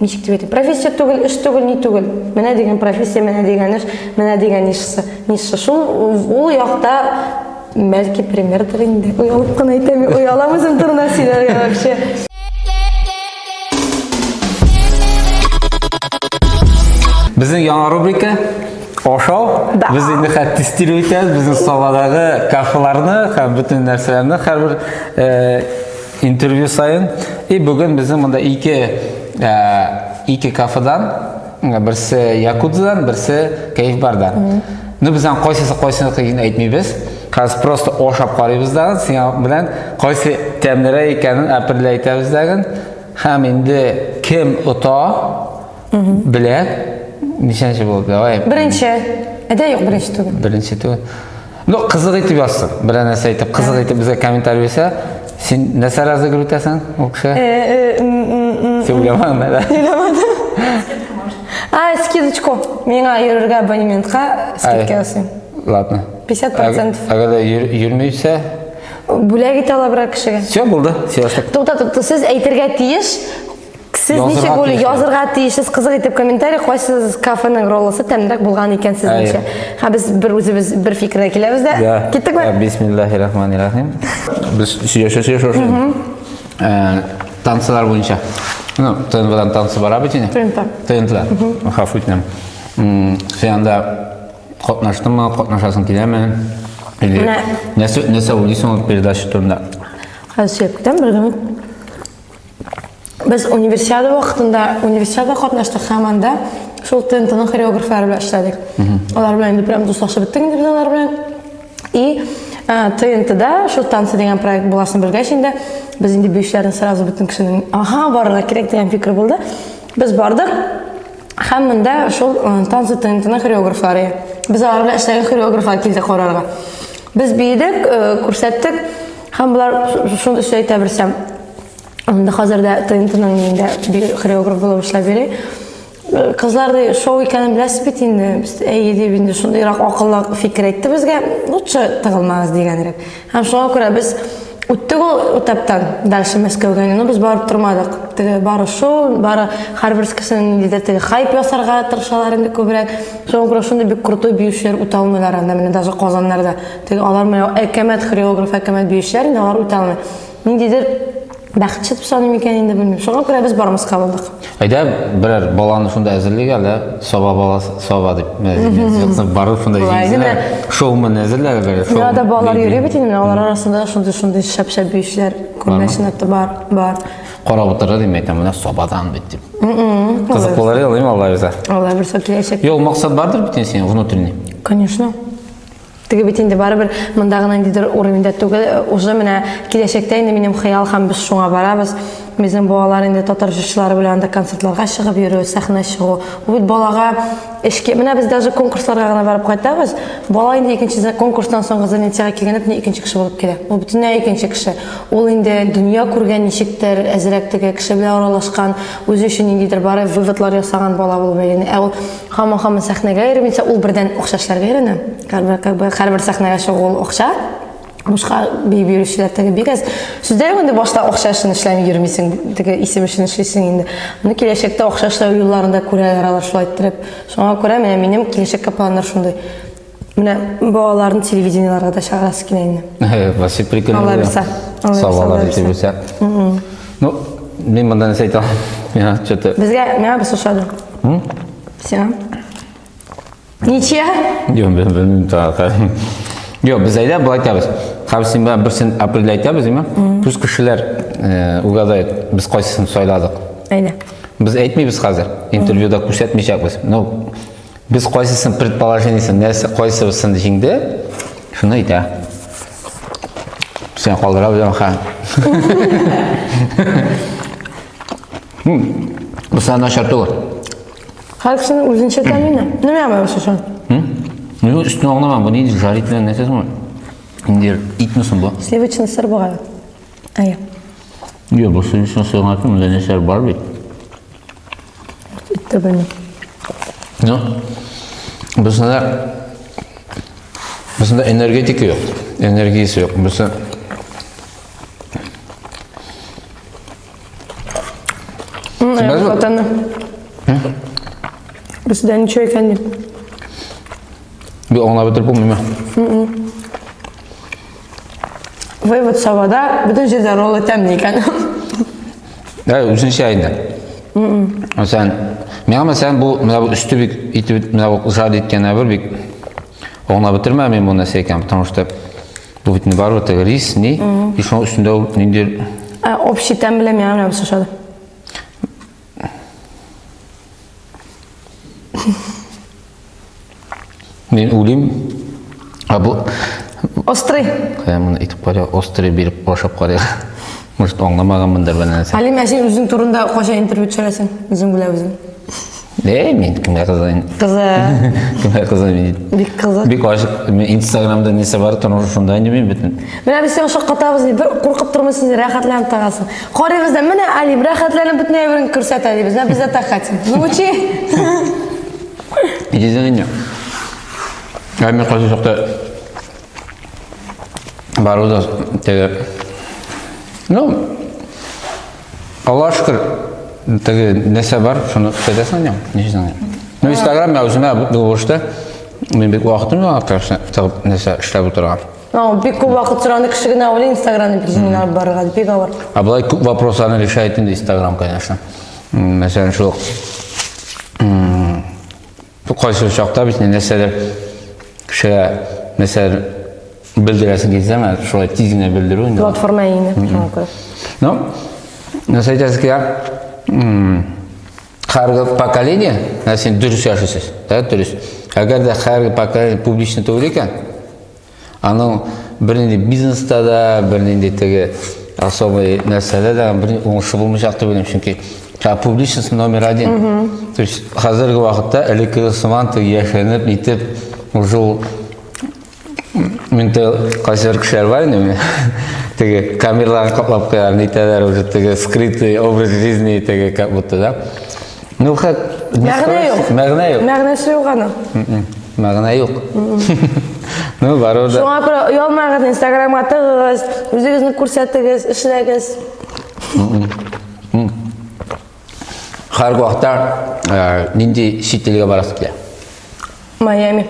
ничек дип әйтим, профессия түгел, эш түгел, ни түгел. Менә дигән профессия, менә дигән эш, менә дигән нишасы. Ниша шул ул якта бәлки примердыр инде. Оялып кына әйтәм, оялам үзем турында сөйләргә вообще. Безнең яңа рубрика ашау. Да. Без инде хәтта тестировать итәбез безнең Сабадагы кафеларны һәм бөтен нәрсәләрне һәрбер э, интервью саен. И бүген безнең монда ике э, ике кафедан, э, берсе Якудзадан, берсе Кәеф бардан. Ну, без аның кайсысы кайсыныкы әйтмибез. Хәзер просто ашап карыйбыз да, сиңа белән кайсы тәмлерәк икәнен определять итәбез дә. Һәм инде кем ота белә. Ничәнче булды? Давай. Беренче. Әдә юк, беренче түгел. Беренче түгел. Ну, кызык итеп язсын. Берәр нәрсә әйтеп, кызык итеп безгә комментарий бирсә, син нәрсә разыгрывать итәсең ул кеше? Син уйламадың да? Уйламадым. А, скидочку. Миңа йөрергә абонементка скидка ясыйм. Ладно. 50%. Әгәр дә йөрмейсә, Бүләк итә ала берәр кешегә. Все булды, сөйләштек. Тукта, тукта, сез әйтергә тиеш. Сез ничек уйлый, язырга тиешсез, кызык итеп комментарий, кайсы кафеның роллысы тәмлерәк булган икән сезнеңчә. Һәм без бер үзебез бер фикергә киләбез дә. Киттекме? Бисмиллахир-рахманир-рахим. Без сөйләшә сөйләшә Танцылар буенча. Ну, ТНВдан танцы бара бит инде. ТНТ. ТНТ. Гафу итәм. Син анда катнаштыңмы, катнашасың киләме? Или нәрсә нәрсә уйлыйсың ул передача турында? Хәзер сөйләп китәм бер генә. Без универсиада вакытында универсиада катнаштык һәм анда шул ТНТның хореографлары белән эшләдек. Алар белән инде прям дуслашып беттек инде без алар белән. И ТНТда шул танцы дигән проект буласын белгәч инде без инде биючеләрне сразу бөтен кешенең ага барырга кирәк дигән фикер булды. Без бардык. Һәм монда шул танцы ТНТның хореографлары. Без алар белән эшләгән хореографлар килде карарга. Без биедек, күрсәттек. Һәм болар шундый сүз әйтә берсәм. Анда хәзер дә ТНТның инде хореограф булып эшләп йөри. Кызлар ди, шоу икәнен беләсез бит инде. Без әйе дип инде шундыйрак акыллы фикер әйтте безгә. Лучше тыгылмагыз дигәнрәк. Һәм шуңа күрә без үттек ул этаптан дальше Мәскәүгә. Но без барып тормадык. Теге бары шоу, бары һәрбер кешенең ниндидер теге хайп ясарга тырышалар инде күбрәк. Шуңа күрә шундый бик крутой биючеләр үтә алмыйлар анда менә даже Казаннарда. Теге алар менә әкәмәт хореограф, әкәмәт биючеләр инде алар үтә алмый. Ниндидер бәхетче дип саныйм икән инде белмим. Шуңа күрә без бармаска булдык. Әйдә, берәр баланы шунда әзерлик әле, Саба баласы, Саба дип. Менә барып шунда җиңсеннәр. Шоумен әзерләр берәр. Миңа да балалар йөри бит инде, менә алар арасында шундый-шундый шәп-шәп биючеләр күрмәсен атты бар, бар. Карап утырыр дим әйтәм, менә Сабадан бит дип. Кызык булыр иде, Алла бирсә. Алла бирсә киләчәк. Юк, максат бардыр бит инде синең внутренний. Конечно. Теге бит инде барыбер монда гына ниндидер уровеньда түгел, уже менә киләчәктә инде минем хыял һәм без шуңа барабыз. Безнең балалар инде татар җырчылары белән анда концертларга чыгып йөрү, сәхнә чыгу. Бу бит балага эшкә, менә без даже конкурсларга гына барып кайтабыз. Бала инде икенче конкурстан соңгы занятиега килгәндә бөтенләй икенче кеше булып килә. Ул бөтенләй икенче кеше. Ул инде дөнья күргән ничектер, әзрәк теге кеше белән аралашкан, үзе өчен ниндидер бары выводлар ясаган бала булып әйләнә. Ә ул һаман-һаман сәхнәгә йөрмичә, ул бердән акча эшләргә өйрәнә. Һәрбер, как бы, һәрбер сәхнәгә чыгу ул акча. Бушка биеп йөрүчеләр теге бик әз. Сүздә юк инде башта акча өчен эшләми йөрмисең, теге исем өчен эшлисең инде. Моны киләчәктә акча эшләү юлларын да күрәләр алар шулай иттереп. Шуңа күрә менә минем киләчәккә планнар шундый. Менә балаларны телевидениеләргә дә чыгарасы килә инде. Вообще прикольно. Алла бирсә. Алла бирсә. Ну, мин монда нәрсә әйтә алам? Миңа что-то... Безгә, миңа без ошады. Сиңа? Ничья? Юк, белмим тагы. Юк, без әйдә болай әйтәбез. Хәзер син белән берсен апрельдә әйтәбез, димме? Пусть кешеләр э, угадают, без кайсысын сайладык. Әйдә. Без әйтмибез хәзер, интервьюда күрсәтмәячәкбез. Ну, без кайсысын предположениесен, нәрсә кайсысын җиңде, шуны әйтә. Сен калдырабыз, ха. Бу сән начар түгел. Һәр кешенең үзенчә тәмине. Нимә бу шушы? Мин өстен аңламам, бу нинди жарить белән нәрсә соң? Инде итме соң бу? Сливочный сыр бугай. Әйе. Юк, бу сливочный сыр гына түгел, монда нәрсәләр бар бит. Итте белмим. Ну, бусында бусында энергетика юк. Энергиясе юк. Бусы Ватаны. Бездә ничә икән дип. Бу аңлап бетереп булмыймы? Вывод Сабада бөтен җирдә роллы тәмле икән. Да, үзенчә инде. Мәсәлән, миңа мәсәлән бу менә бу өсте бик итеп менә бу жар иткән әйбер бик аңлап бетермәм мин бу нәрсә икән, потому что Бу бит барыбер теге рис, ни, и шуның өстендә ул ниндидер Ә, общий тәм белән миңа менә бусы ошады. Мин уйлыйм, а бу Острый. Кая моны итеп карыйк, острый биреп ашап карыйк. Может, аңламаганмындыр бер нәрсә. Алим, ә син үзең турында кайчан интервью төшерәсең? Үзең белә үзең. Э, мин кемгә кызык? Кызык. Кемгә кызык мин? Бик кызык. Бик ачык. Мин Инстаграмда нәрсә бар, тормыш шунда инде мин бөтен. Менә без сиңа шаккатабыз, ди. Бер куркып тормыйсың, рәхәтләнеп тагасың. Карыйбыз да, менә Алим рәхәтләнеп бөтен әйберен күрсәтә дибез. Менә без дә так хотим. Звучи. Идезең инде. Ә мин кайсы чакта бару да теге ну Аллаһ шөкер, теге нәрсә бар, шуны күрсәтәсең инде, ничек Ну, Инстаграм я үземә бу булышты. Мин бик вакытым юк, конечно, тыгып нәрсә эшләп утырырга. Ну, бик күп вакыт сораган кеше генә уйлый Инстаграмны бик җиңел алып барырга, бик авыр. А болай күп вопросларны решает инде Инстаграм, конечно. Мәсәлән, шул кайсы чакта бит нәрсәдер кешегә нәрсәдер белдерәсең килсә, менә шулай тиз генә белдерү инде. Платформа инде, шуңа күрә. Ну, нәрсә әйтәсе килә? Һәрбер поколение, менә син дөрес яшисез, да, дөрес. Әгәр дә һәрбер поколение публично түгел икән, аның бернинди бизнеста да, бернинди теге особый нәрсәдә дә бер уңышы булмаячак дип уйлыйм, чөнки публичность номер один. То есть хәзерге вакытта элеккеге сыман теге яшеренеп, нитеп, уже ул Мин те кайсы бер кешеләр бар инде, теге камераларын каплап куялар, нитәләр уже теге скрытый образ жизни теге как будто, да? Ну, как Мәгънә юк. Мәгънә юк. Мәгънәсе юк аның. Мәгънә юк. Ну, барыбер дә. Шуңа күрә оялмагыз, Инстаграмга тыгыгыз, үзегезне күрсәтегез, эшләгез. Һәр вакытта э, нинди чит илгә барасы килә? Майами.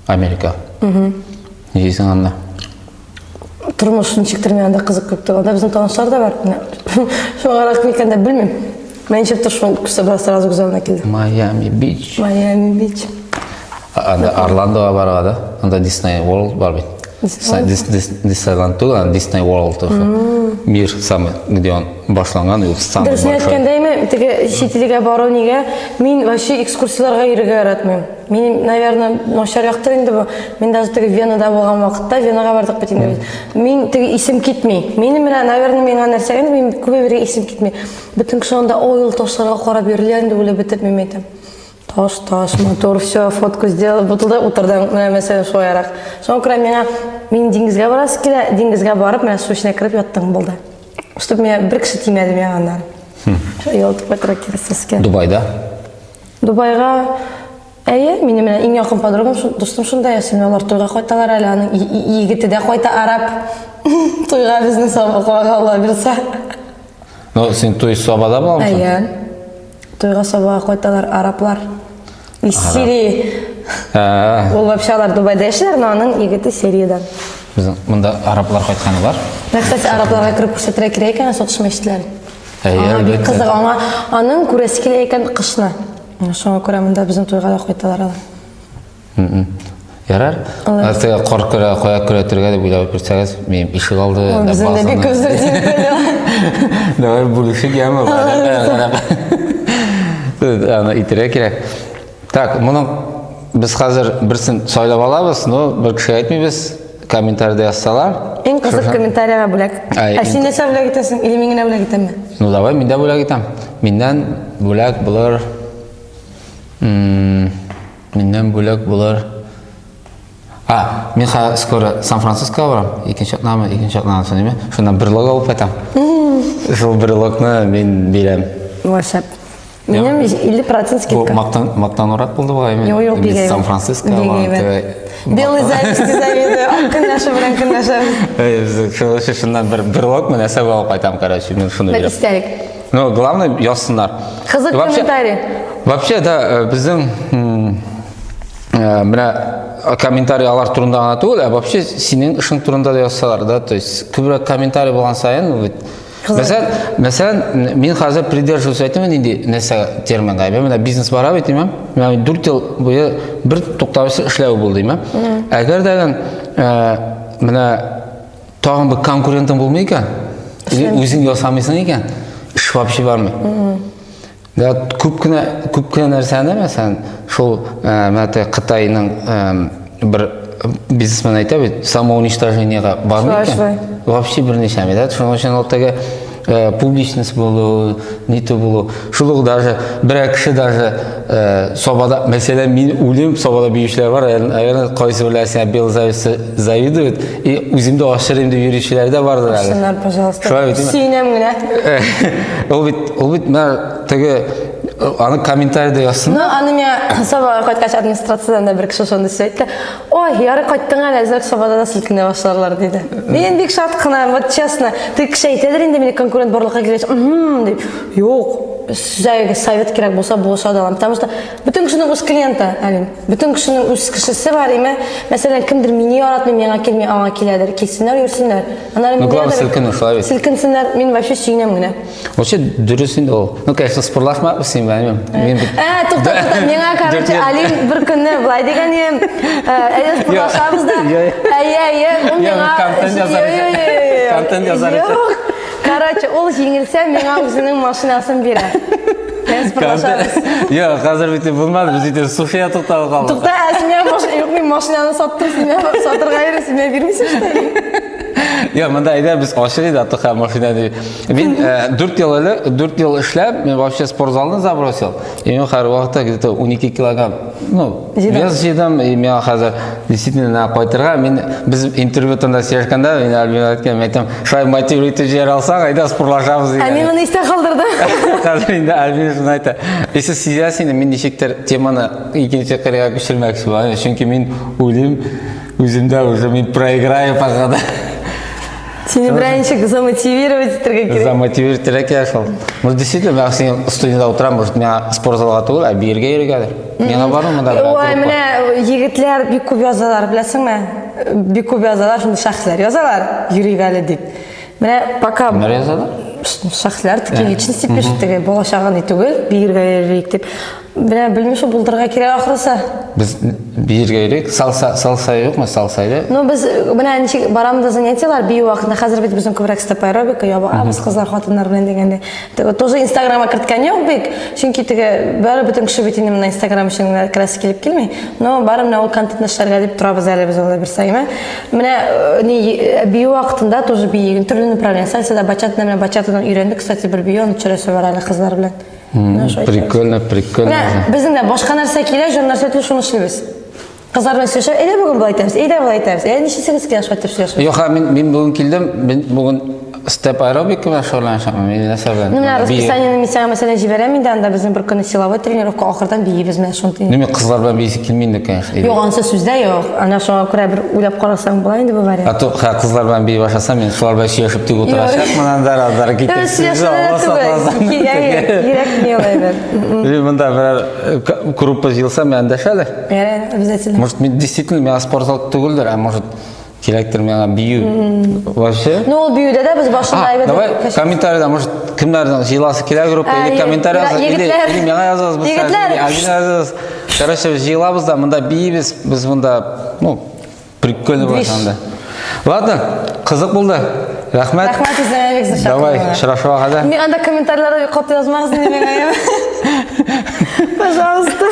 Америка. Ни дисең анда? Тормыш ничектер миңа анда кызык күп түгел. Анда безнең танышлар да бар. Менә Шуңарак микән дә белмим. Мен ничектер шул сразу күз алдына килде. Майами Бич. Майами Бич. Анда Орландога барырга да. Анда Дисней World бар бит. Диснейленд түгел, а Дисней World уже. Мир самый, где он башланган, и самый Дөресен большой. әйткәндәйме, теге чит илгә бару нигә? Мин вообще экскурсияләргә йөрергә яратмыйм. Мин, наверное, начар яктыр инде бу. Мин даже теге Венада булган вакытта, Венага бардык бит инде без. Мин теге исем китми. Минем менә, наверное, миңа нәрсә инде, мин күп әйбергә исем китми. Бөтен кеше анда ой, ул ташларга карап йөриләр инде, үлеп бетеп, мин әйтәм. Таш, таш, мотор, все, фотку сделал, бутылда утырдың, менә мәсәлән, шулайрак. Шуңа күрә миңа, мин диңгезгә барасы килә, диңгезгә барып, менә су эченә кереп яттың, булды. Чтобы миңа бер кеше тимәде миңа аннары. Юл кайтырга кирәк сезгә. Дубайда? Дубайга Әйе, минем менә иң якын подругам, дустым шунда яши. Менә алар туйга кайталар әле, аның егете дә кайта араб. Туйга безне Сабага Алла бирсә. Ну, син туй Сабада буламы? Әйе. Туйга Сабага кайталар араблар. Из Сирии. Ул вообще алар Дубайда яшиләр, но аның егете Сириядән. Безнең монда араблар кайтканы бар. Менә, кстати, арабларга кереп күрсәтергә кирәк икән, сатыш мәчетләрен. Әйе, Аңа бик әлбәттә. кызык, аңа аның күрәсе килә икән кышны. Шуңа күрә монда безнең туйга да кайталар алар. Ярар. Нәрсәгә кар көрә, кая көрәтергә дип уйлап йөрсәгез, минем ишек алды. Безнең дә бик күп зур. Давай бүлешик яме. Аны итәргә кирәк. Так, моның без хәзер берсен сайлап алабыз, но бер кешегә әйтмибез. Комментарийда язсалар. Иң кызык комментарийга бүләк. Ә син нәрсә бүләк итәсең? Или мин генә бүләк итәмме? Ну давай, мин дә бүләк итәм. Миннән бүләк булыр. Миннән бүләк булыр. А, мин хәзер скоро Сан-Францискога барам. Икенче атнамы, икенче атнадан соң, димме? Шуннан брелок алып кайтам. Шул брелокны мин бирәм. Ой, шәп. Минем 50% скидка. Бу мактан, мактанурак булды бугай. Юк, юк, бик әйбәт. Сан-Франциско барам. Белый зависти завидую. Ак көнләшү белән көнләшәбез. Шул шуннан бер брелок менә сәбәп алып кайтам, короче, мин шуны бирәм. Истәлек. Ну, главное, язсыннар. Кызык комментарий. Вообще, да, безнең менә комментарий алар турында гына түгел, ә вообще синең эшең турында да язсалар, да, то есть күбрәк комментарий булган саен, бит Мәсәлән, мәсәлән, мин хәзер придерживаюсь әйтәм нинди нәрсә терминга. Менә бизнес бара бит, димәм. Менә 4 ел буе бер туктаусыз эшләү булды, димәм. Әгәр дә менә тагын бер конкурентың булмый икән, или үзең ясамыйсың икән, эш вообще бармый. Да, күп кенә күп кенә нәрсәне, мәсәлән, шул менә теге Кытайның бер бизнесмен әйтә бит, самоуничтожениега бармый икән. Вообще бер нәрсә, да? Шуның өчен ул теге публичность булу, ниту булу. Шул ук даже берәр кеше даже Сабада, мәсәлән, мин үлем, Сабада биючеләр бар, наверное, кайсы берләре сиңа белый зависть завидует, и үзем дә ашырыйм дип йөрүчеләр дә бардыр әле. Ашсыннар, пожалуйста. Шулай бит. Сөенәм генә. Ул бит, ул бит менә теге аны комментарийда язсын. Ну, аны миңа Сабага кайткач администрациядән дә бер кеше шундый сүз әйтте. Ой, ярый кайттың әле, әзрәк Сабада да селкенә башларлар, диде. Мин бик шат кына, вот честно. Теге кеше әйтәдер инде, мине конкурент барлыкка килгәч, дип. Юк, сезгә совет кирәк булса, булыша да алам. Потому что бөтен кешенең үз клиенты, Әлим. Бөтен кешенең үз кешесе бар, име. Мәсәлән, кемдер мине яратмый, миңа килми, аңа киләдер. Килсеннәр, йөрсеннәр. Аннары ну, главное, селкенү, шулай бит. Селкенсеннәр, мин вообще сөенәм генә. Вообще дөрес инде ул. Ну, конечно, спорлашмабыз син белән. Мин бит. Ә, тукта, тукта, миңа, короче, Алим бер көнне былай дигән идем. Әйдә спорлашабыз да. Әйе, әйе, ул миңа контент язар. Контент язар. Короче, ул җиңелсә, миңа үзенең машинасын бирә. Без спорлашабыз. Юк, хәзер бит булмады, без бит Суфия тукталып калдык. Тукта, ә син миңа машина, юк, мин машинаны саттым, син миңа сатырга йөрисең, син миңа бирмисең, что ли? Юк, монда әйдә без ачык иде, атыка машина дип. Мин 4 ел элек, 4 ел эшләп, мин вообще спортзалны забросил. И мин һәр вакытта где-то 12 килограмм, ну, вес җыйдым, и миңа хәзер действительно надо кайтырга. Мин без интервью турында сөйләшкәндә, мин Альбина әйткән, мин әйтәм, шулай мотивировать итеп җибәрә алсаң, әйдә спорлашабыз дигән. Ә мин моны истә калдырдым. Хәзер инде Альбина шуны әйтә. И сез сизәсез инде, мин ничектер теманы икенче кырыйга күчермәкче булам, чөнки мин уйлыйм, үземдә уже мин проиграю пока да. Сине берәр ничек замотивировать итәргә кирәк. Замотивировать итәргә кирәк шул. Может, действительно, мин синең студияда утырам, может, миңа спортзалга түгел, ә биергә йөрергәдер. Миңа бармы монда? Ой, менә егетләр бик күп язалар, беләсеңме? Бик күп язалар, шундый шәхесләр язалар, йөрик әле дип. Менә пока Кемнәр язалар? Шәхесләр, такие личности пишут, теге балачагы ни түгел, биергә йөрик дип. Менә белмим шул булдырырга кирәк ахрысы. Без биергә йөрик. Салса, салса юкмы? Салса иде. Ну, без менә ничек барам да занятиелар бию вакытында. Хәзер бит безнең күбрәк степ аэробика ябыгабыз кызлар, хатыннар белән дигәндәй. Теге тоже Инстаграмга керткән юк бик. Чөнки теге бары бөтен кеше бит инде менә Инстаграм өчен генә керәсе килеп килми. Но бары менә ул контентны эшләргә дип торабыз әле без алай бер саемы. Менә ни бию вакытында тоже биеген төрле направление. Сальсада, бачатада менә бачатадан өйрәндек, кстати, бер бию аны төшерәсе бар әле кызлар белән. Прикольно, прикольно. Менә безнең дә башка нәрсә килә, җан нәрсә түгел, шуны эшлибез. Кызлар белән сөйләшә, әйдә бүген болай итәбез, әйдә болай итәбез. Әйдә ничесегез килә шулай итеп сөйләшәбез. Юк, мин мин бүген килдем, мин бүген степ аэробика белән шөгыльләнәчәкмен, мин нәрсә белән? Ну, менә расписаниене мин сиңа мәсәлән җибәрәм инде, анда безнең бер көнне силовой тренировка, ахырдан биибез менә шундый. Ну, мин кызлар белән биисе килми инде, конечно. Юк, анысы сүздә юк. Ана шуңа күрә бер уйлап карасаң була инде бу вариант. А то ха, кызлар белән бии башласам, мин шулар белән сөйләшеп тик утырачакмын, анда азар китеп. Кирәкми алай бер. Мин монда берәр группа җыелса, мин эндәшә әле. Обязательно. Может, мин действительно миңа спорт зал түгелдер, а может, кирәктер миңа бию. Вообще. Ну, ул биюдә дә без башында әйбәт. Давай комментарийда, может, кемнәрнең җыеласы килә группа, или комментарий языгыз, или или миңа языгыз, без Егетләр. Альбина языгыз. Короче, без җыелабыз да, монда биибез, без монда, ну, прикольно була анда. Ладно, кызык булды. Рәхмәт. Рәхмәт сезгә бик зур. Давай, очрашуга кадәр. Мин анда комментарийларда каты язмагыз инде миңа. Пожалуйста.